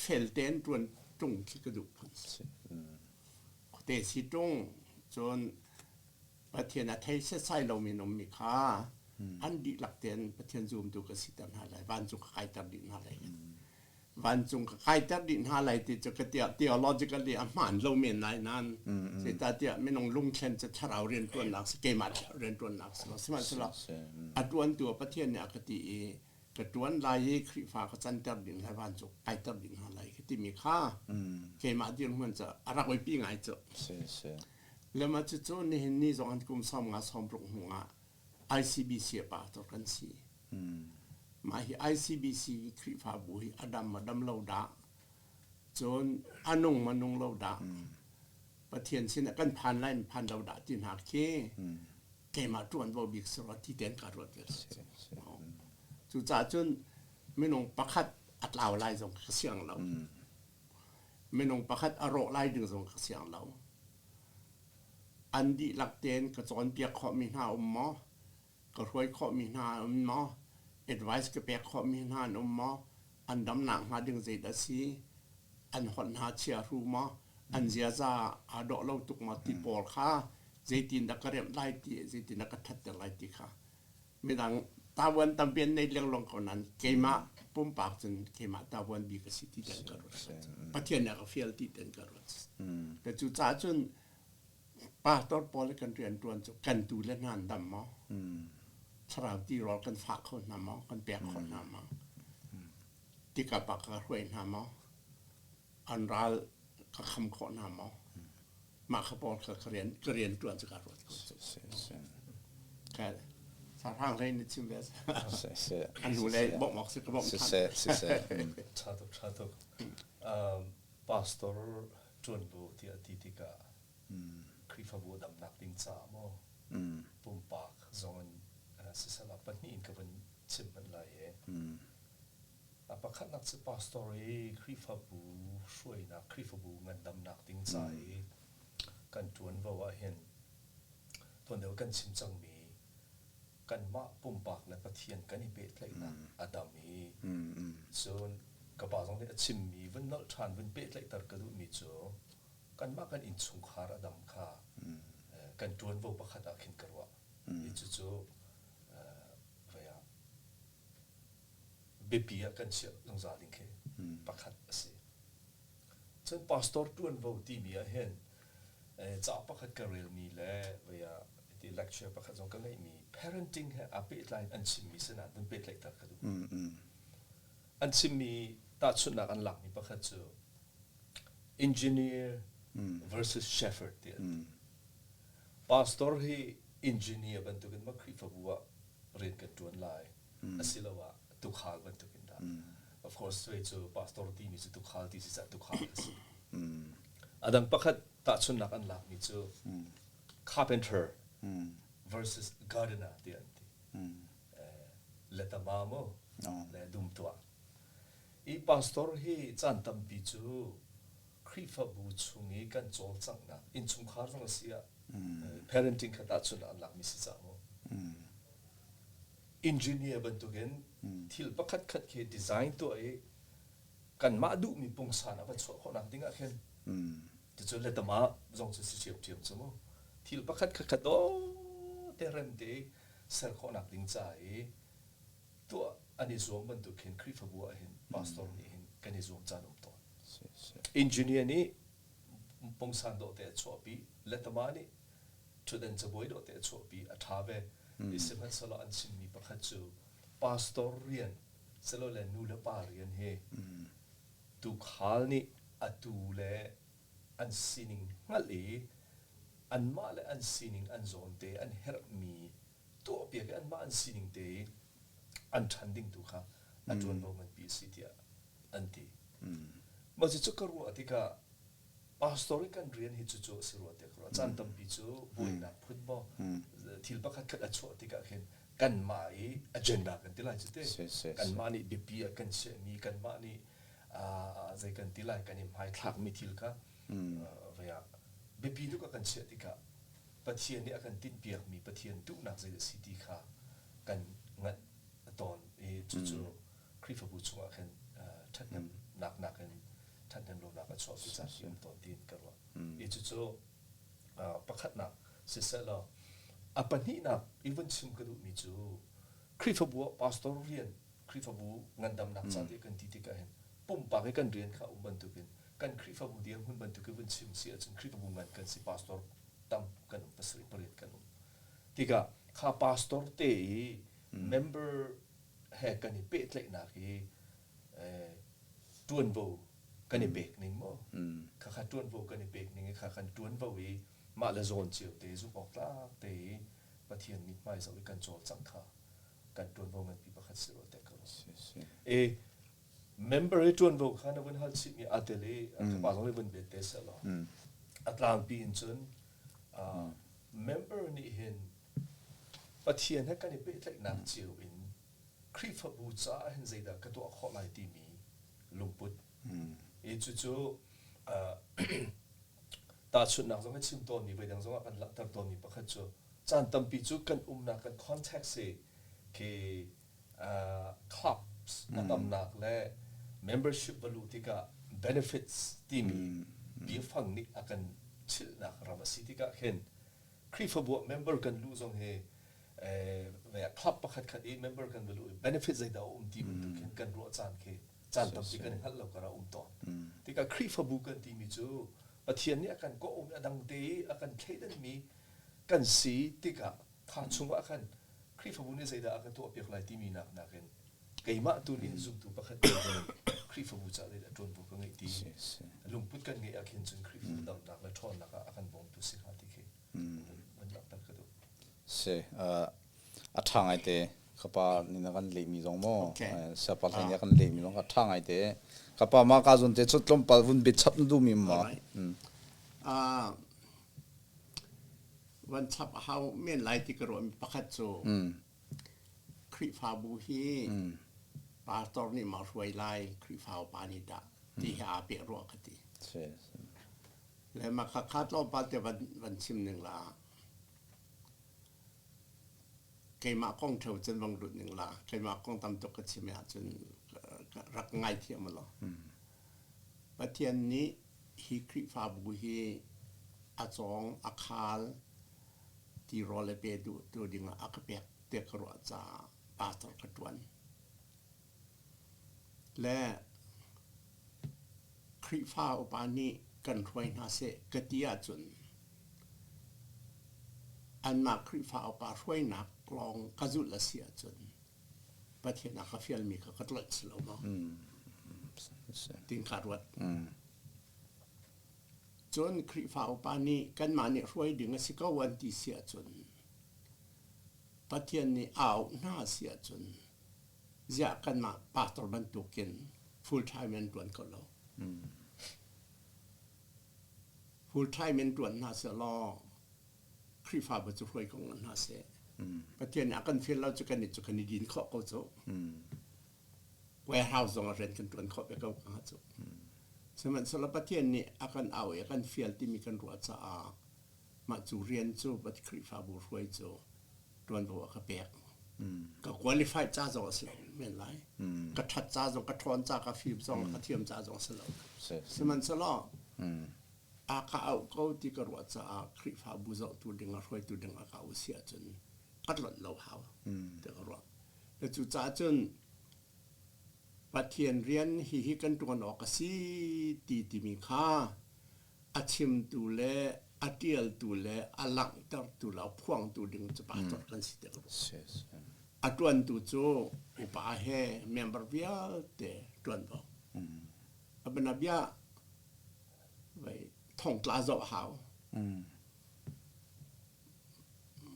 Speaker 2: fel tein ṭuan ṭung khi ka duh phun si te si ṭung cun. Pathian a thei setsai lomi an ummi kha an dihlak tein Pathian zumtu ka siter hna lai, vancung ka kaiter dih hna lai. Vancung ka kaiter dih hna lai ti cu ka theologically a hmaan lo men lai nain zeicahtiah minung lungthlen cu thlarau rianṭuannak si keimah rianṭuannak si lo sihmanhsehlaw a ṭuantu Pathian nih a ka ti i ka ṭuan lai i Khrihfa ka canter ding lai vancung kaiter ding hna lai ka timi kha keimah dirhmun cu a rak oipi ngai cu. Lema cucu nihin ni zong an kum 50 60 hnu ah ICBC a pastor kan si. Mah hi ICBC Khrihfabu hi a dam a dam lo dah cun a nung ma nung lo dah Pathian sin ah kan phan lai phan lo dah ti hna khi keimah ṭuanvo bik si rua ti tein ka ruat ve. Cucaah cun minung pakhat a tlau lai zong ka siang lo. Minung pakhat a rawh lai ding zong ka siang lo. An dihlak tein ka cawnpiak khawhmi hna um maw? Ka hruai khawhmi hna um maw? Advice ka pek khawhmi hna an um maw? An damnak hnga ding zeidah a si? An holh hna chia hru maw? An ziaza aa dawh lo tuk maw? Ti pawl kha zeitindah ka remh lai ti, zeitindah ka ṭhatter lai ti kha midang tavuan tampi an nei lengluang ko nain keimah pumpak cun keimah tavuan bik a si ti ten ka ruat. Pathian nih a ka fial ti ten ka ruat. Ka cu caah cun pastor pawl kan rianṭuan cu kan tu le hna an dam maw? Thlarau tirawl kan fah kho hna maw? Kan pek kho hna maw? Tikap ah ka hruai hna maw? An ral ka kham khawh hna maw? Mah kha pawl kha ka rian ka rian ṭuan cu ka ruat ko. Ka sahrang hlei na chim ve. An hnu le bawmh awk si ka bawmh
Speaker 1: ṭhan. Siseh.
Speaker 3: Ṭha tuk, ṭha tuk. Pastor ṭuanvo tiah ti tikah Khrihfabu damnak ding caah maw pumpak zong in siseh pahnih in ka vun chim hmanh lai i a pakhatnak cu pastor i Khrihfabu hruainak Khrihfabu ngandamnak ding ca i kan ṭuanvo ahhin tuan deuh kan chim cangmi kanmah pumpak le Pathian kan i pehtlaihnak a dam i cun ka pa zong nih a chimmi vun nolh ṭhan vun pehtlaihter ka duhmi cu kanmah kan innchungkhar a dam kha kan ṭuanvo pakhat ah khin ka ruah. I cucu vei ah biapi ah kan chiah zungzal ding khi pakhat a si. Cun pastor ṭuanvo timi ah hin ca pakhat ka relmi le vei ah ti lecture pakhat zong ka ngeihmi parenting he aa pehtlai in an chimmi sinah vun pehtlaihter ka duh. An chimmi tahchunhnak an lakmi pakhat cu engineer versus shepherd ti an ti. Pastor hi engineer bantukin ma Khrihfabu ah rian kan ṭuan lai asiloah tuukhal bantukin dah. Of course cuai cu pastor timi cu tuukhal ti si caah tuukhal a si. A dang pakhat tahchunhnak an lakmi cu carpenter versus gardener ti an ti. Letama mu le dum tuah. I pastor hi caan tampi cu Khrihfabu chung i kan cawlcanghnak innchungkhar zong a si ah parenting kha tahchunhnak an lakmi si cang mu. Engineer bantukin thil pakhat khat khi design tuah i kanmah duhmi pungsan a va chuah khawhnak ding ah khin cucu letama zong cu si ṭhiamṭhiam cu mu. Thil pakhat khat khat dawh te rem te ser khawhnak ding ca i tuah an i zuam bantuk khin Khrihfabu ah hin pastor nih hin kan i zuam caan um tawn. Engineer nih pungsan dawh te a chuahpi, letama nih ṭhutdan cabuai dawh te a chuahpi, a ṭha ve. Sihmanhsehlaw an chimmi pakhat cu pastor rian silole nu le pa rian hi tuukhal nih a tu le an sining hngalh i anmah le an sining an zawn te an herhmi tuahpiak i anmah an sining te i an ṭhan ding tu kha a ṭuanvo nganpi a si tiah an ti. Mah cucu ka ruah tikah pastor i kan rian hi cucu a si rua tiah ka ruah. Caan tampi cu buainak phun maw thil pakhat khat a chuah tikah khin kanmah i agenda kan ti lai cu te. Kanmah nih biapi ah kan chiahmi kanmah nih zei kan ti lai kan i hmaithlakmi thil kha vei ah biapi tuk ah kan chiah tikah Pathian nih a kan tinhpiakmi Pathian duhnak zei a si ti kha kan nganh tawn i cucu Khrihfabu chungah khin ṭhathnemnak nakin ṭhathnem lonak a chuahpi caan hi um tawn tiin ka ruah. I cucu pakhatnak siseh law. A pahnihnak i vun chim ka duhmi cu Khrihfabu ah pastor rian Khrihfabu ngandamnak ca ti kan ti tikah hin pumpak i kan rian kha um bantukin kan Khrihfabu dirhmun bantuk i vun chim si ahcun Khrihfabu ngan kan si pastor tam kan um pasarih pariat kan um tikah kha pastor te i member he kan i pehtlaihnak i ṭuanvo kan i pek ning maw khakha ṭuanvo kan i pek ning i kha kan ṭuanvo i mah le zawn cio te zumh awk tlak te i Pathian mithmai zoh i kan cawlcangh kha kan ṭuanvo nganpi pakhat si rua te ka ruah. E member i ṭuanvo kha na vun hal chihmi aa tel i pa zong nih vun bet te seh law a tlangpi in cun member nih hin Pathian he kan i pehtlaihnak cio in Khrihfabu caah hin zeidah ka tuah khawh lai timi lungput. I cucu tahchunhnak zong hi chim tawnmi voidang zongah kan langhter tawnmi pakhat cu caan tampi cu kan umnak kan context hi khi clubs a tamnak le membership va luh tikah benefits timi biafang nih a kan chilhnak ram a si tikah khin Khrihfabu ah member kan luh zong hi club pakhat khat i member kan va luh i benefit zeidah a um ti bantuk khin kan ruah caan khi caan tampi kan i hngalh lo kar ah um tawn. Tikah Khrihfabu kan timi cu Pathian nih a kan kawh a dang te i a kan thleidanmi kan si tikah kha chungah khan Khrihfabu nih zeidah a ka tuahpiak lai timi nak nakin keimah tu nih zumtu pakhat te Khrihfabu caah zeidah ṭuanvo ka ngeih ti lungput kan ngeih ah khin cun Khrihfabu damnak le ṭhawnnak ah a kan bawmtu si hnga ti khi van langhter ka duh.
Speaker 1: Si a ṭha ngai te kapa nih na kan lehmi zong maw siapa hlei nih a kan lehmi zong a ṭha ngai te kapa mah ka zun te cu tlawmpal vun biat chap na duhmi ma?
Speaker 2: Van chap a hau men lai ti ka ruahmi pakhat cu Khrihfabu hi pastor nih ma hruai lai Khrihfa upa nih dah ti hi aa peh rua ka ti. Le mah kha kha tlawmpal te van van chim ning la keimah kong theo cun vang lut ning la keimah kong tam tuk ka chim ahcun rak ngai thiam law. Pathian nih hi Khrihfabu hi a cawng a khal tirawl le pe duh tu dingah a ka pek te ka ruah caah pastor ka ṭuan. Le Khrihfa upa nih kan hruai hna seh ka ti ahcun anmah Khrihfa upa hruainak lawng ka zulh a si ahcun Pathian a ka fialmi kha ka tlolh si lo maw? Tin ka ruat. Cun Khrihfa upa nih kanmah nih hruai ding a si ko an ti si ahcun Pathian nih a auh hna si ahcun ziah kanmah pastor bantukin full time in ṭuan ko lo. Full time in ṭuan hna sehlaw Khrihfabu cu hruai ko hna seh. Pathian nih a kan fial lo cu kan cu kan i din khawh ko cu. Warehouse zong ah rian kan ṭuan khawh ve ko ka cu. Sihmanhsehlaw Pathian nih a kan au i a kan fial timi kan ruah caah mah cu rian cu Khrihfabu hruai cu ṭuanvo a ka pek. Ka qualified ca zong a si lo men lai. Ka ṭhat ca zong, ka ṭhawn ca, ka fim zong, ka thiam ca zong a si lo. Sihmanhsehlaw a ka auh ko ti ka ruah caah Khrihfabu zohtu ding ah hruaitu ding ah ka auh si ahcun ka tlonh lo hau ti ka ruah. Cucaah cun Pathian rian hihi kan ṭuan awk a si ti timi kha a chimtu le a ṭialtu le a langhtertu le a phuangtu ding cu pastor kan si ti ka ruah. A ṭuantu cu upa he member vialte ṭuanvo. A bianabia vai thongtla zoh hau.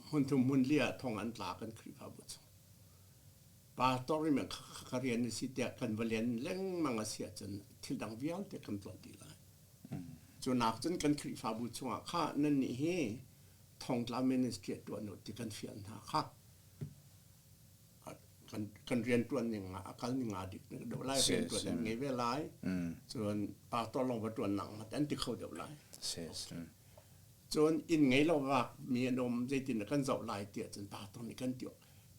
Speaker 2: Hmunthum hmunli ah thong an tla kan Khrihfabu chung. Pastor i ka rian a si tiah kan va len lengmang a si ahcun thil dang vialte kan tuah dih lai. Cu nak cun kan Khrihfabu chungah kha nannih hi thongtla ministry ah tuan u ti kan fial hna kha. Kan, kan rian tuan ning ah a kal ning aa dik deuh lai rian tuan an ngei ve lai. Cun pastor lawng va tuan nak an ti kho deuh lai. Cun inn ngei lo vak mi an um zeitin kan zoh lai tiah cun pastor nih kan ti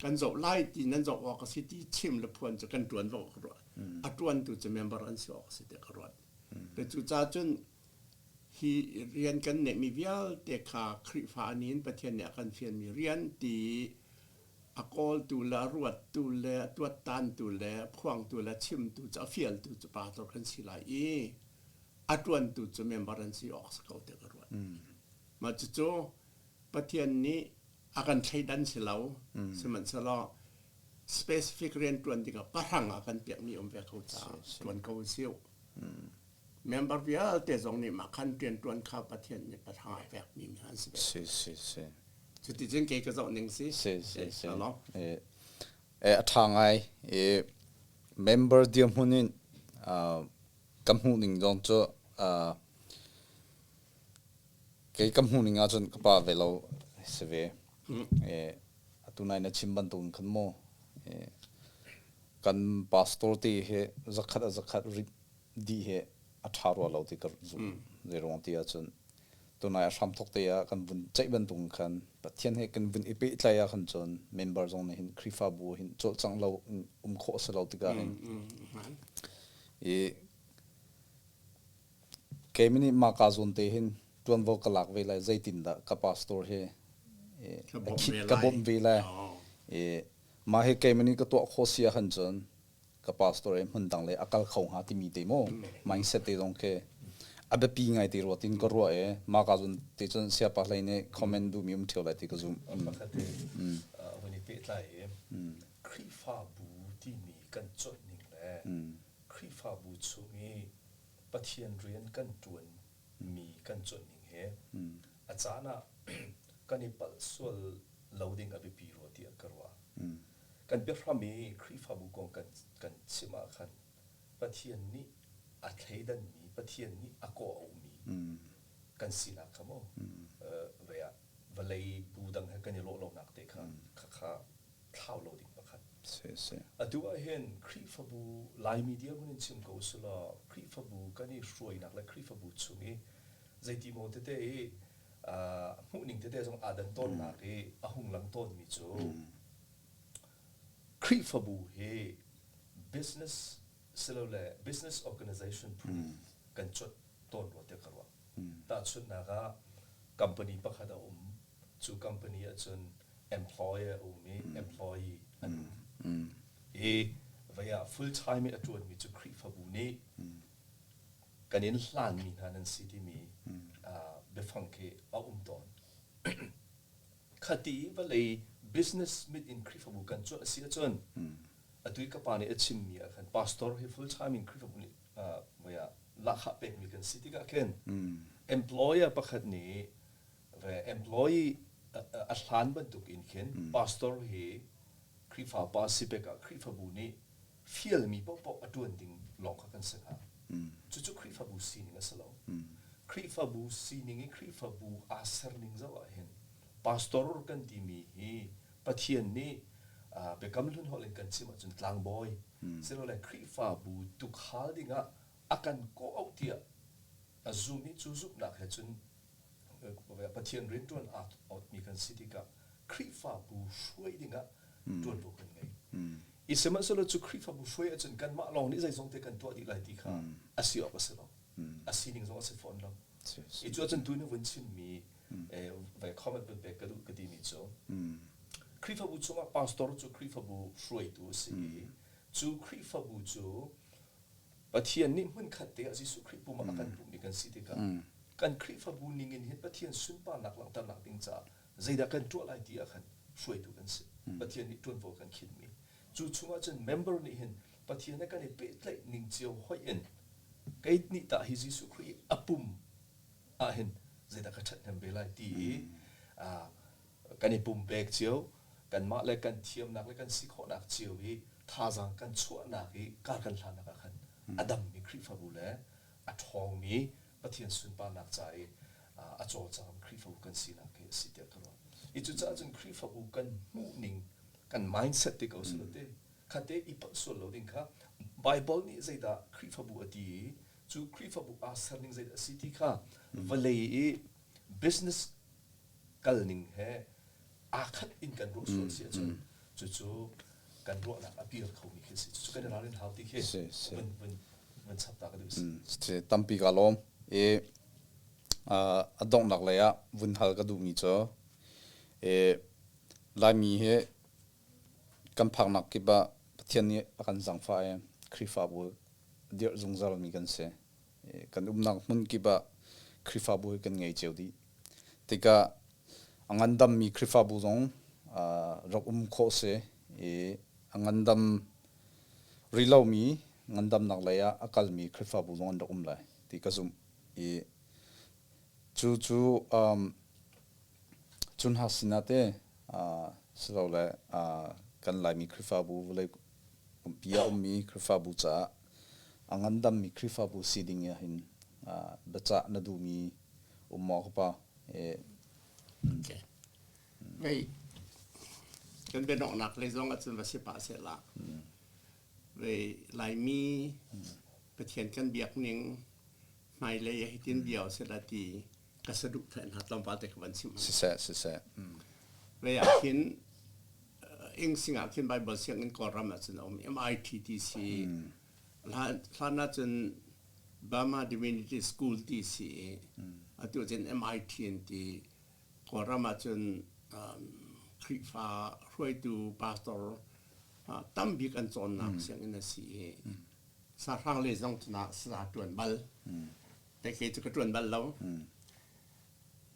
Speaker 2: kan zoh lai ti nan zoh awk a si ti chim le phuan cu kan tuan vo ka ruat. A tuantu cu member an si awk a si tiah ka ruat. Cucaah cun Hi rian kan neihmi vialte kha Khrihfa nih in Pathian nih a kan fialmi rian ti a kawltu le a ruattu le a tuattantu le a phuangtu le a chimtu cu a fialtu cu pastor kan si lai i a ṭuantu cu member an si awk si ko tiah ka ruat. Mah cucu Pathian nih a kan thleidan si lo, sihmanhsehlaw specific rian ṭuan dingah pahrang a kan pekmi um ve ko caah ṭuan ko usih. Member vialte zong nih mah khan rianṭuan kha Pathian nih pahrang a pekmi mi an si ve.
Speaker 1: Si si si.
Speaker 2: Cuticun kei ka zoh ning si.
Speaker 1: Si si si. Eh, eh a ṭha ngai. Eh, member dirhmun in ka hmuh ning zong cu kei ka hmuh ning ahcun ka pa ve lo si ve. Eh, atu nai na chim bantuk in khan mu eh, kan pastor te he zakhat a zakhat rit dih hi a ṭha rua lo ti ka zumh. Zeiruang ti ahcun tunai a hramthawk te ah kan vun ceih bantuk khan Pathian he kan vun i pehtlaih ah khan cun member zong nih hin Khrihfabu hin cawlcangh lo in um khawh a si lo tikah hin i keimah nih mah ka zawn te hin ṭuanvo ka lak ve lai zeitindah ka pastor hi ka bawmh ve lai i mah hi keimah nih ka tuah khawh si ahkhan cun ka pastor i hmun dang le a kal kho hnga timi te mu mindset te zong khi a biapi ngai te rua tin ka ruah i mah ka zun te cun siapa hlei nih comment duhmi um ṭheo lai ti ka zumh.
Speaker 3: Pakhat te vun i pehtlai i Khrihfabu timi kan conh ning le Khrihfabu chung i Pathian rian kan ṭuan mi kan conh ning he a caan ah kan i palh sual lo ding a biapi rua tiah ka ruah. Kan biahram i Khrihfabu kong kan, kan chim ah khan Pathian nih a thleidanmi, Pathian nih a kawh-auhmi kan sinak kha maw vei ah vawlei bu dang he kan i lawh lonak te kha khakha thlau lo ding pakhat. Atu ah hin Khrihfabu Laimi dirhmun in chim ko usulaw Khrihfabu kan i hruainak le Khrihfabu chung i zeiti maw tete i hmuhning tete zong aa dan tawnnak i a hung lang tawnmi cu Khrihfabu hi business silole business organization phun kan cuanh tawn rua tiah ka ruah. Tahchunhnak ah company pakhat a um. Cu company ahcun employer a um i employee an um. I vei ah full time i a ṭuanmi cu Khrihfabu nih kan in hlanmi hna nan si timi biafang khi a um tawn. Khati vawlei business mit in Khrihfabu kan cuanh a si ahcun atu i ka pa nih a chimmi ah khan pastor hi full time in Khrihfabu nih voi ah lahkhah pekmi kan si tikah khin employer pakhat nih ve employee a hlan bantuk in khin pastor hi Khrihfa pa si pek ah Khrihfabu nih fialmi paohpaoh a ṭuan ding lawng kha kan si hnga. Cucu Khrihfabu sining a si lo. Khrihfabu sining i Khrihfabu aa serning zoh ah hin pastor kan timi hi Pathian nih biakam hlun holh in kan chim ahcun tlangbawi silole Khrihfabu tukhal dingah a kan kawh tiah a zum i cu zumhnak he cun Pathian rianṭuan aa awtmi kan si tikah Khrihfabu hruai dingah ṭuanvo kan ngei. I sihmanhsehlaw cu Khrihfabu hruai ahcun kanmah lawng nih zeizong te kan tuah dih lai ti kha a si awk a si lo. A sining zong a si fawn lo. I cu ahcun tu na vun chimmi vai comment vun pek ka duh ka timi cu Khrihfabu chungah pastor cu Khrihfabu hruaitu a si i cu Khrihfabu cu Pathian nih hmunkhat te ah Jesuh Khrih pum ah a kan pummi kan si tikah kan Khrihfabu ning in hin Pathian sunparnak langhternak ding caah zeidah kan tuah lai ti ah khan hruaitu kan si. Pathian nih ṭuanvo kan khinmi. Cu chungah cun member nih hin Pathian he kan i pehtlaih ning cio hoih in kei nih tah hi Jesuh Khrih a pum ah hin zeidah ka ṭhathnem ve lai ti i kan i pumpek cio kanmah le kan thiamnak le kan si khawhnak cio i thazaang kan chuahnak i kar kan hlannak ah khan a dammi Khrihfabu le a ṭhawngmi Pathian sunparnak ca i a cawlcangmi Khrihfabu kan sinak hi a si tiah ka ruah. I cucaah cun Khrihfabu kan hmuhning kan mindset te ko silo te khate i palh sual lo ding kha Bible nih zeidah Khrihfabu a ti i cu Khrihfabu aa serning zeidah a si ti kha vawlei i business kalning he aa khat in kan ruah sual si ahcun cucu kan ruahnak a pir khomi khi si cucu kan i ralrin hau ti khi vun vun vun chap ta ka duh
Speaker 1: si tampi ka lawm i. A donghnak lei ah vun hal ka duhmi cu Laimi hi kan phaknak kip ah Pathian nih a kan zaangfah i Khrihfabu a dirh zungzalmi kan si. Kan umnak hmun kip ah Khrihfabu hi kan ngei cio dih. Tikah a ngandammi Khrihfabu zong rak um khawh si i a ngandam rih lomi ngandamnak lei ah a kalmi Khrihfabu zong an rak um lai ti ka zumh. I cu cu cu hna sinah te silole kan Laimi Khrihfabu vawlei pumpi ah ummi Khrihfabu caah a ngandammi Khrihfabu si ding ah hin biacah na duhmi um maw ka pa?
Speaker 2: Okay. Vei kan biadonghnak lei zong ahcun va si pah sehla. Vei Laimi Pathian kan biak ning hmailei ah hitin bia sehla ti ka saduhthah hna tlawmpal te ka van chim.
Speaker 1: Siseh, siseh.
Speaker 2: Vei ah khin Ingsing ah khin Bible sianginn Kawlram ah cun a um MITTC. Hlan ah cun Burma Divinity School ti si i atu cun MIT an ti. Kawlram ah cun Khrihfa hruaitu pastor tambik an cawnnak sianginn a si i sahrang le zong cun ah sa ṭuan bal. Te ke cu ka ṭuan bal lo.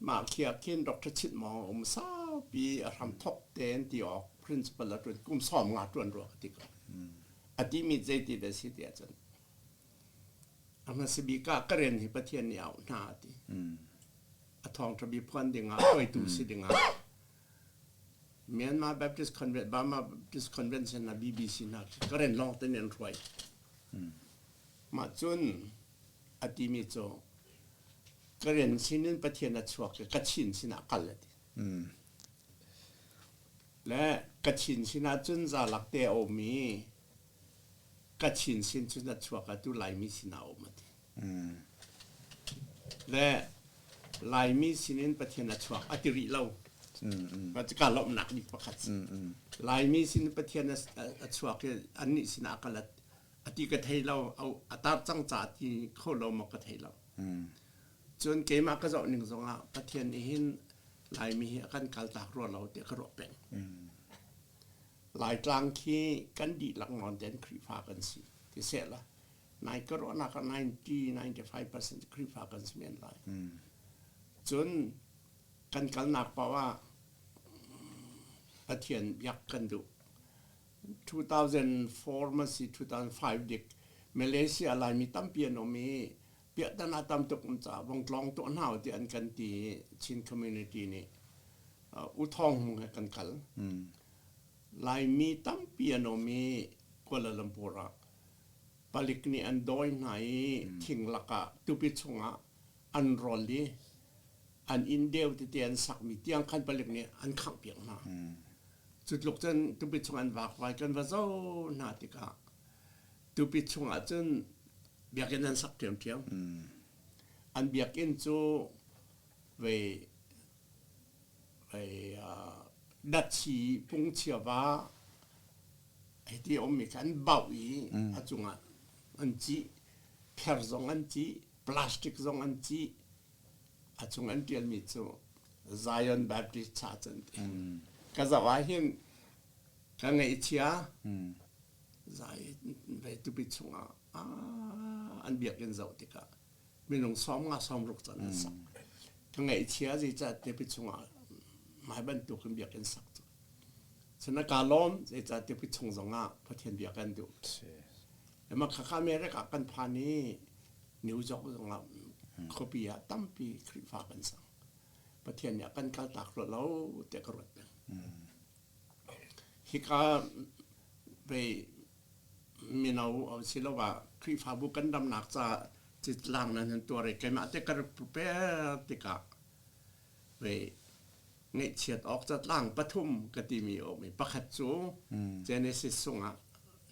Speaker 2: Mah khi ah khin Dr. Chit Mawng a um saupi a hramthok tein ti awk principal a ṭuan kum 50 ṭuan rua ka ti ko. A timi zeiti dah si ti ahcun a hmasa bik ah ka rian hi Pathian nih a auh hna a ti. A thawngṭha bi phuan dingah hruaitu si dingah Myanmar Baptist Convent, Burma Baptist Convention na BBC hna khi ka rian lawng te nih an hruai. Mah cun a timi cu ka rian sinin Pathian a chuak i Kachin sinah kal a ti. Le Kachin sinah cun zalak te a um i Kachin sin cun a chuak atu Laimi sinah a um a ti. Le Laimi sinin Pathian a chuak a ti rih lo. Ka lawmhnak bik pakhat si. Laimi sin Pathian a chuak i annih sinah a kal a ti ka thei lo a tar cang ca ti kho lo maw ka thei lo cun keimah ka zoh ning zongah Pathian nih hin Laimi hi a kan kaltak rua lo tiah ka ruah peng Laitlang khi kan dihlak nawn ten Khrihfa kan si ti seh la nai ka ruahnak ah 90 95% Khrihfa kan si men lai cun kan kalnak paoh ah Pathian biak kan duh 2004 ma si 2005 dik Malaysia Laimi tampi an um i piahtana tam tuk um caah vong tlawng tuah hna u ti an kan ti i Chin community nih U Thawng Hmung he kan kal. Laimi tampi an um i Kuala Lumpur ah palik nih an dawi hna i thing lakah tupi chungah an rol i an inn deu tete an sakmi tiang khan palik nih an khanghpiak hna. Cu tluk cun tupi chung an vakvai kan va zoh hna tikah tupi chungah cun biakinn an sak ṭhiamṭhiam. An biakinn cu vei vei datsi pungchia va hiti a ummi kha an bauh i a cungah an cih pher zong an cih plastic zong an cih a cung an ṭialmi cu Zion Baptist Church an ti. Ka zoh ah hin ka ngaihchia zai ve tupi chungah an biakinn zoh tikah minung 50 60 can an sak. Ka ngaihchia zeicah tupi chungah mai bantukin biakinn sak cu. Cun ka lawm zeicah tupi chung zongah Pathian bia kan duh. Ema khakha America kan phan i New York zongah khuapi ah tampi Khrihfa kan sang. Pathian nih a kan kaltak rua lo tiah ka ruat peng. Hika ve mino siloah Khrihfabu kan damnak ca citlang nan han tuar i keimah te ka rak prepare tikah ve ngaihchiat awk catlang pathum ka timi a um i pakhat cu Genesis sungah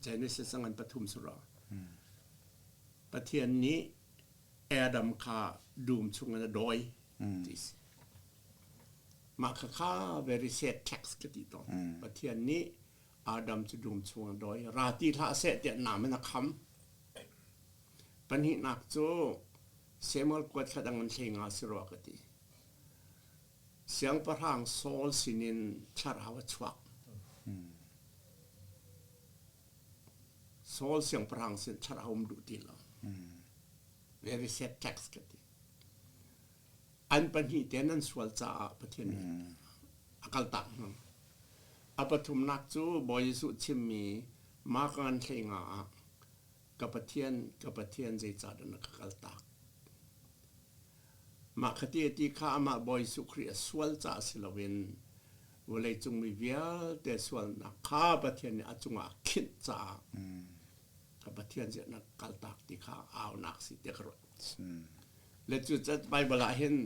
Speaker 2: Genesis ngan pathum sura Pathian nih Adam kha dum chungin a dawi ti si. Mah khakha very sad text ka ti tawn. Pathian nih Adam cu dum chung a dawi. Ra ti hlah seh tiah nam in a kham. Pahnihnak cu Samuel kuat thla dang an hlei nga si rua ka ti. Siangpahrang Saul sinin thlarau a chuak. Saul siangpahrang sin thlarau um duh ti lo. Very sad text ka ti. An pahnih te nan sual caah Pathian nih a kaltak hna. A pathumnak cu Bawi Jesuh chimmi Mark ngan hlei nga ah ka Pathian, ka Pathian zeicahdah na ka kaltak? Mah khati a ti kha amah Bawi Jesuh Khrih a sual caah si loin vawleicung mi vialte sualnak kha Pathian nih a cungah a khinh caah ka Pathian ziah na kaltak ti kha aunak si tiah ka ruat. Le cu Bible ah hin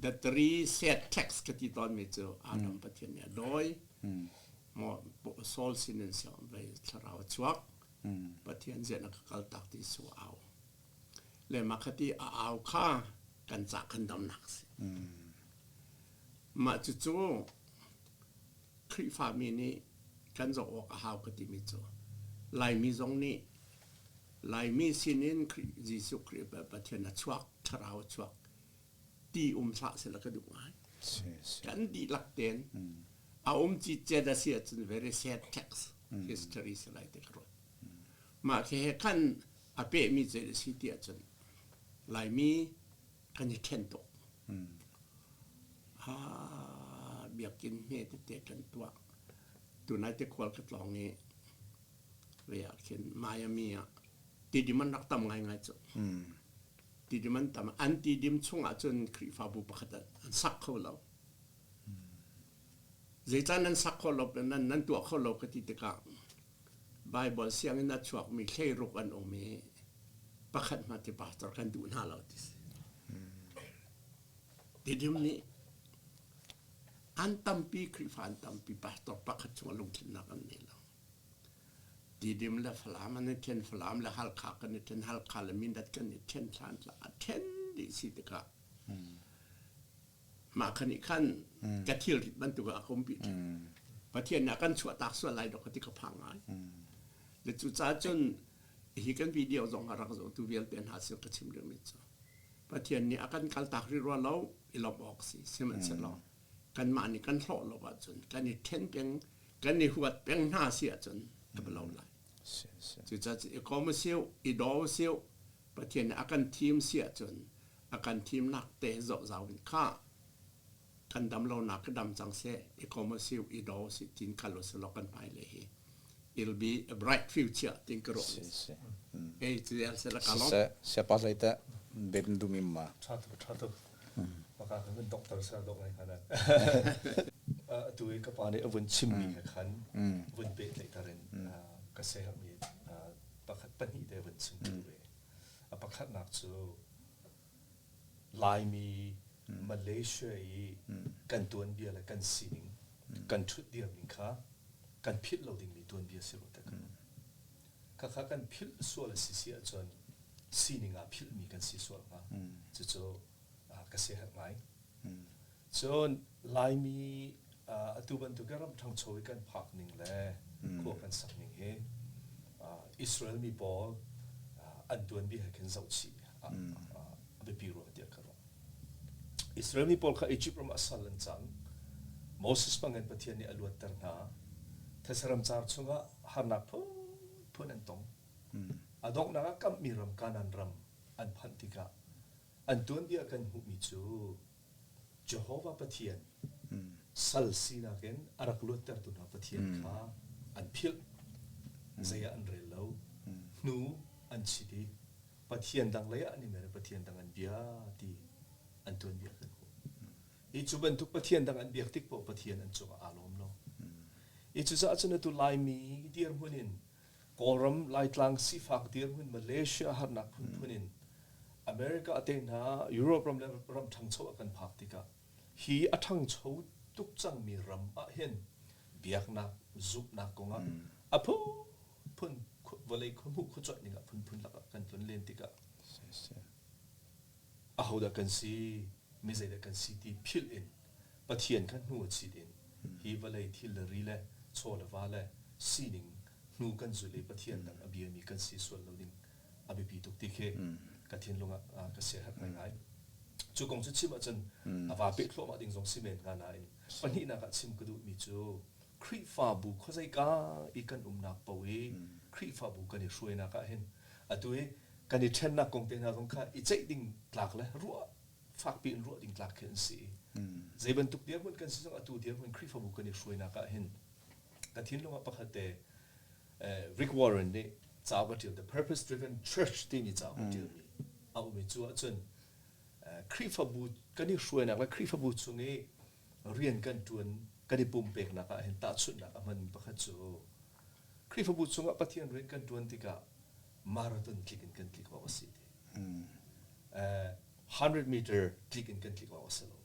Speaker 2: the three sad text ka ti tawnmi cu Adam Pathian nih a dawi, Saul sin in vei thlarau a chuak, Pathian ziah na ka kaltak ti su au. Le mah khati a au kha kan ca kan damnak si. Mah cucu Khrihfami nih kan zoh awk a hau ka timi cu Laimi zong nih Laimi sinin Jesuh Khrih Pathian a chuak, thlarau a chuak ti um hlah sehla ka duh ngai. Kan dihlak tein a um cicet a si ahcun very sad text history si lai ti ka ruat. Mah khi he khan a pehmi zei a si ti ahcun Laimi kan i ṭhen tuk. Biakinn hme tete kan tuah. Tunai te khual ka tlawng i ve ah khin Miami ah tidim an rak tam ngaingai cu. Tidim an tam. An tidim chung ahcun Khrihfabu pakhat an sak kho lo. Zeicah nan sak kho lo, nan, nan tuah kho lo ka ti tikah Baibal sianginn a chuakmi hleiruk an um i pakhat hmanh ti pastor kan duh hna lo ti si. Tidim nih an tampi Khrihfa an tampi pastor pakhat chung lungthinnak an nei lo. Tidim le Falam an i then, Falam le Halkha kan i then, Halkha le Mindat kan i then, Thantlang a then dih si tikah mah kha nih khan ka thilrit bantuk ah a ka umpi Pathian nih a kan chuahtak sual lai dok ka ti ka phang ngai. Le cucaah cun hi kan video zong a rak zohtu vialte hna sin ka chim dingmi cu Pathian nih a kan kaltak rih rua lo i lawmh awk si sihmanhsehlaw kanmah nih kan hlawh lo ahcun kan i ṭhen peng kan i huat peng hna si ahcun a lo lai. Cucaah i kom siu i daw siu Pathian nih a kan thim si ahcun a kan thimnak te zoh zau in kha kan dam lonak ka dam cang seh i kom si i do si tin kal u law kan hmai le hi it'll be a bright future tin ka ruah ei chu el se la ka lo
Speaker 1: siapa zai ta bem dumim ma
Speaker 3: tha tu tha tu maka kan doctor sa dok ngai khana tu i ka pa nih a vun chimmi he khan vun pe tlai tarin ka se mi pakhat pahnih te vun chim tu ve a pakhatnak cu Laimi Malaysia i kan tuanbia le kan sining kan ṭhutdir ning kha kan philh lo dingmi tuanbia si rua te Khakha kan philh sual a si si ahcun sining ah philhmi kan si sual hnga. Cucu ka siaherh ngai. Cun Laimi atu bantuk in ram ṭhangcho i kan phak ning le khua kan sak ning hi Israel mi pawl an tuanbia he khin zohchih a biapi rua tiah ka ruah. Israel mi pawl kha Egypt ram ah sal an cang. Moses hmangin Pathian nih a luatter hna. These ramcar chungah harnak phunphun an tong. A donghnak ah kamhmi ram Kanaan ram an phanh tikah An tuanbia kan hmuhmi cu Jehovah Pathian sal sinak in a rak luattertu hna Pathian kha an philh. Zei ah an rel lo. Hnu an chit i Pathian dang lei ah an i mer i Pathian dang an bia ti an tuanbia kan hmuh. Hi cu bantuk Pathian dang an biak tik paoh Pathian an cungah aa lawm lo. Hi cucaah cun atu Laimi dirhmun in Kawlram Laitlang sifak dirhmun Malaysia harnak phunphun in America te hna Europe ram le ram ṭhangcho a kan phak tikah hi a ṭhangcho tuk cangmi ram ah hin biaknak zumhnak kongah a phunphun vawlei khuahmuh khuacuanh ning ah phunphun lakah kan tlun len tikah ahodah kan si mi zeidah kan si ti philh in Pathian kha hnu a chit in hi vawlei thil le ri le chaw le va le sining hnu kan zul i Pathian dang a biami kan si sual lo ding a biapi tuk ti khi. ka thinlung ah ka siaherh ngaingai. Cu kong cu chim ahcun a va peh thluahmah ding zong si men hnga nain pahnihnak ah chim ka duhmi cu Khrihfabu khuazeika i kan umnak paoh i Khrihfabu kan i hruainak ah hin atu i kan i ṭhennak kong te hna zong kha i ceih ding tlak le ruah fakpi in ruah ding tlak khi an si. Zei bantuk dirhmun kan si zong atu dirhmun Khrihfabu kan i hruainak ah hin ka thinlung ah pakhat te Rick Warren nih cauk a ṭial The Purpose Driven Church timi cauk a ṭialmi a um i cu ahcun Khrihfabu kan i hruainak le Khrihfabu chung i rian kan ṭuan kan i pumpeknak ah hin tahchunhnak a hmanmi pakhat cu Khrihfabu chungah Pathian rian kan ṭuan tikah marathon tlik in kan tlik awk a si ti. 100 meter tlik in kan tlik awk a si lo.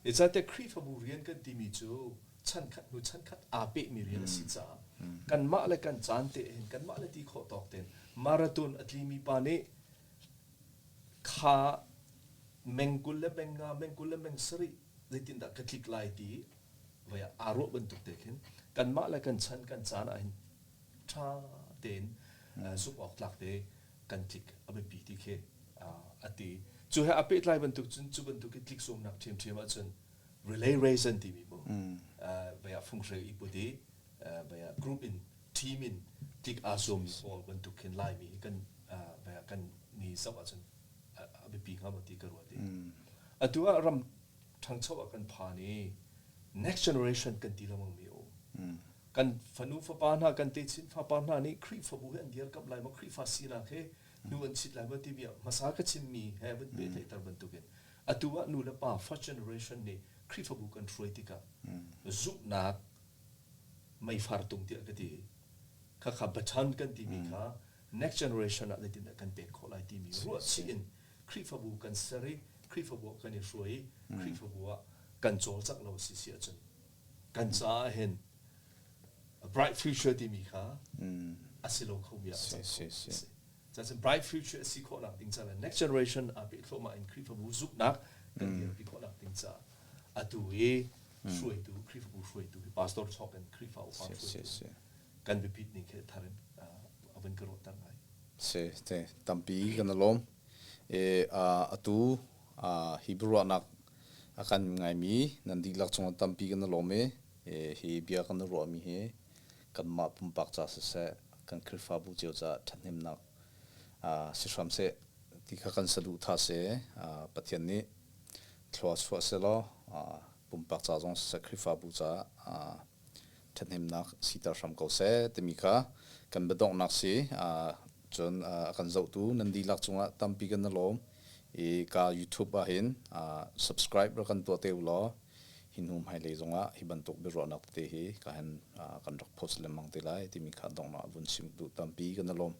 Speaker 3: Zeicahtiah Khrihfabu rian kan timi cu chankhat hnu chankhat aa pehmi rian a si caah kanmah le kan caan te hin kanmah le ti khawh tawk tein marathon a tlimi pa nih kha meng 20 le meng nga meng 20 le meng sarih zeitindah ka tlik lai ti voi ah aa ruah bantuk te khin kanmah le kan chan kan caan ah hin ṭha tein zumh awk tlak te kan tlik a biapi ti khi a ti. Cu he a pehtlai bantuk cun cu bantuk i tlik zuamnak ṭhiamṭhiam ahcun relay race an timi mu vai ah funghreu i put i vai ah group in team in tlik aa zuammi pawl bantuk khin Laimi hi kan vai ah kan ni zoh ahcun a biapi hnga maw ti ka ruat i atu ah ram ṭhangcho ah kan phan i next generation kan ti lengmang mi a um. Kan fanu fapa hna kan techin fapa hna nih Khrihfabu he an dirkamh lai maw Khrihfa sinak he hnu an chit lai maw timi ah hmasa ka chimmi he vun pehtlaihter bantukin atu ah nu le pa first generation nih Khrihfabu kan hruai tikah zumhnak meifar tung tiah ka ti khakha baton kan timi kha next generation ah zeitindah kan pek khawh lai timi ruahchih in Khrihfabu kan ser i Khrihfabu ah kan i hruai i Khrihfabu ah kan cawlcangh lo si si ahcun kan caah hin a bright future timi kha a si lo kho mi ah a cang kho si. Cacun bright future a si khawhnak ding caah next generation aa peh thluahmah in Khrihfabu zumhnak kan dirpi khawhnak ding caah atu i hruaitu Khrihfabu hruaitu hi pastor chawk in Khrihfa upa hruaitu kan biapit ning khi thar in a vun ka ruahter ngai.
Speaker 1: Si te tampi kan lawm. E atu hi biaruahnak a kan ngaimi nan dihlak cungah tampi kan i lawm i hi bia kan i ruahmi hi kanmah pumpak ca siseh kan Khrihfabu cio caah ṭhathnemnak si hram seh ti kha kan saduhthah si. Pathian nih thlua chuah sehlaw pumpak ca zong siseh Khrihfabu caah ṭhathnemnak siter hram ko seh timi kha kan biadonghnak si. Cun a kan zohtu nan dihlak cungah tampi kan i lawm. I ka YouTube ah hin subscribe rak kan tuah te u law hi hnu hmailei zongah hi bantuk biaruahnak tete hi ka hin kan rak post lengmang te lai timi kha donghnak vun chim duh tampi kan i lawm.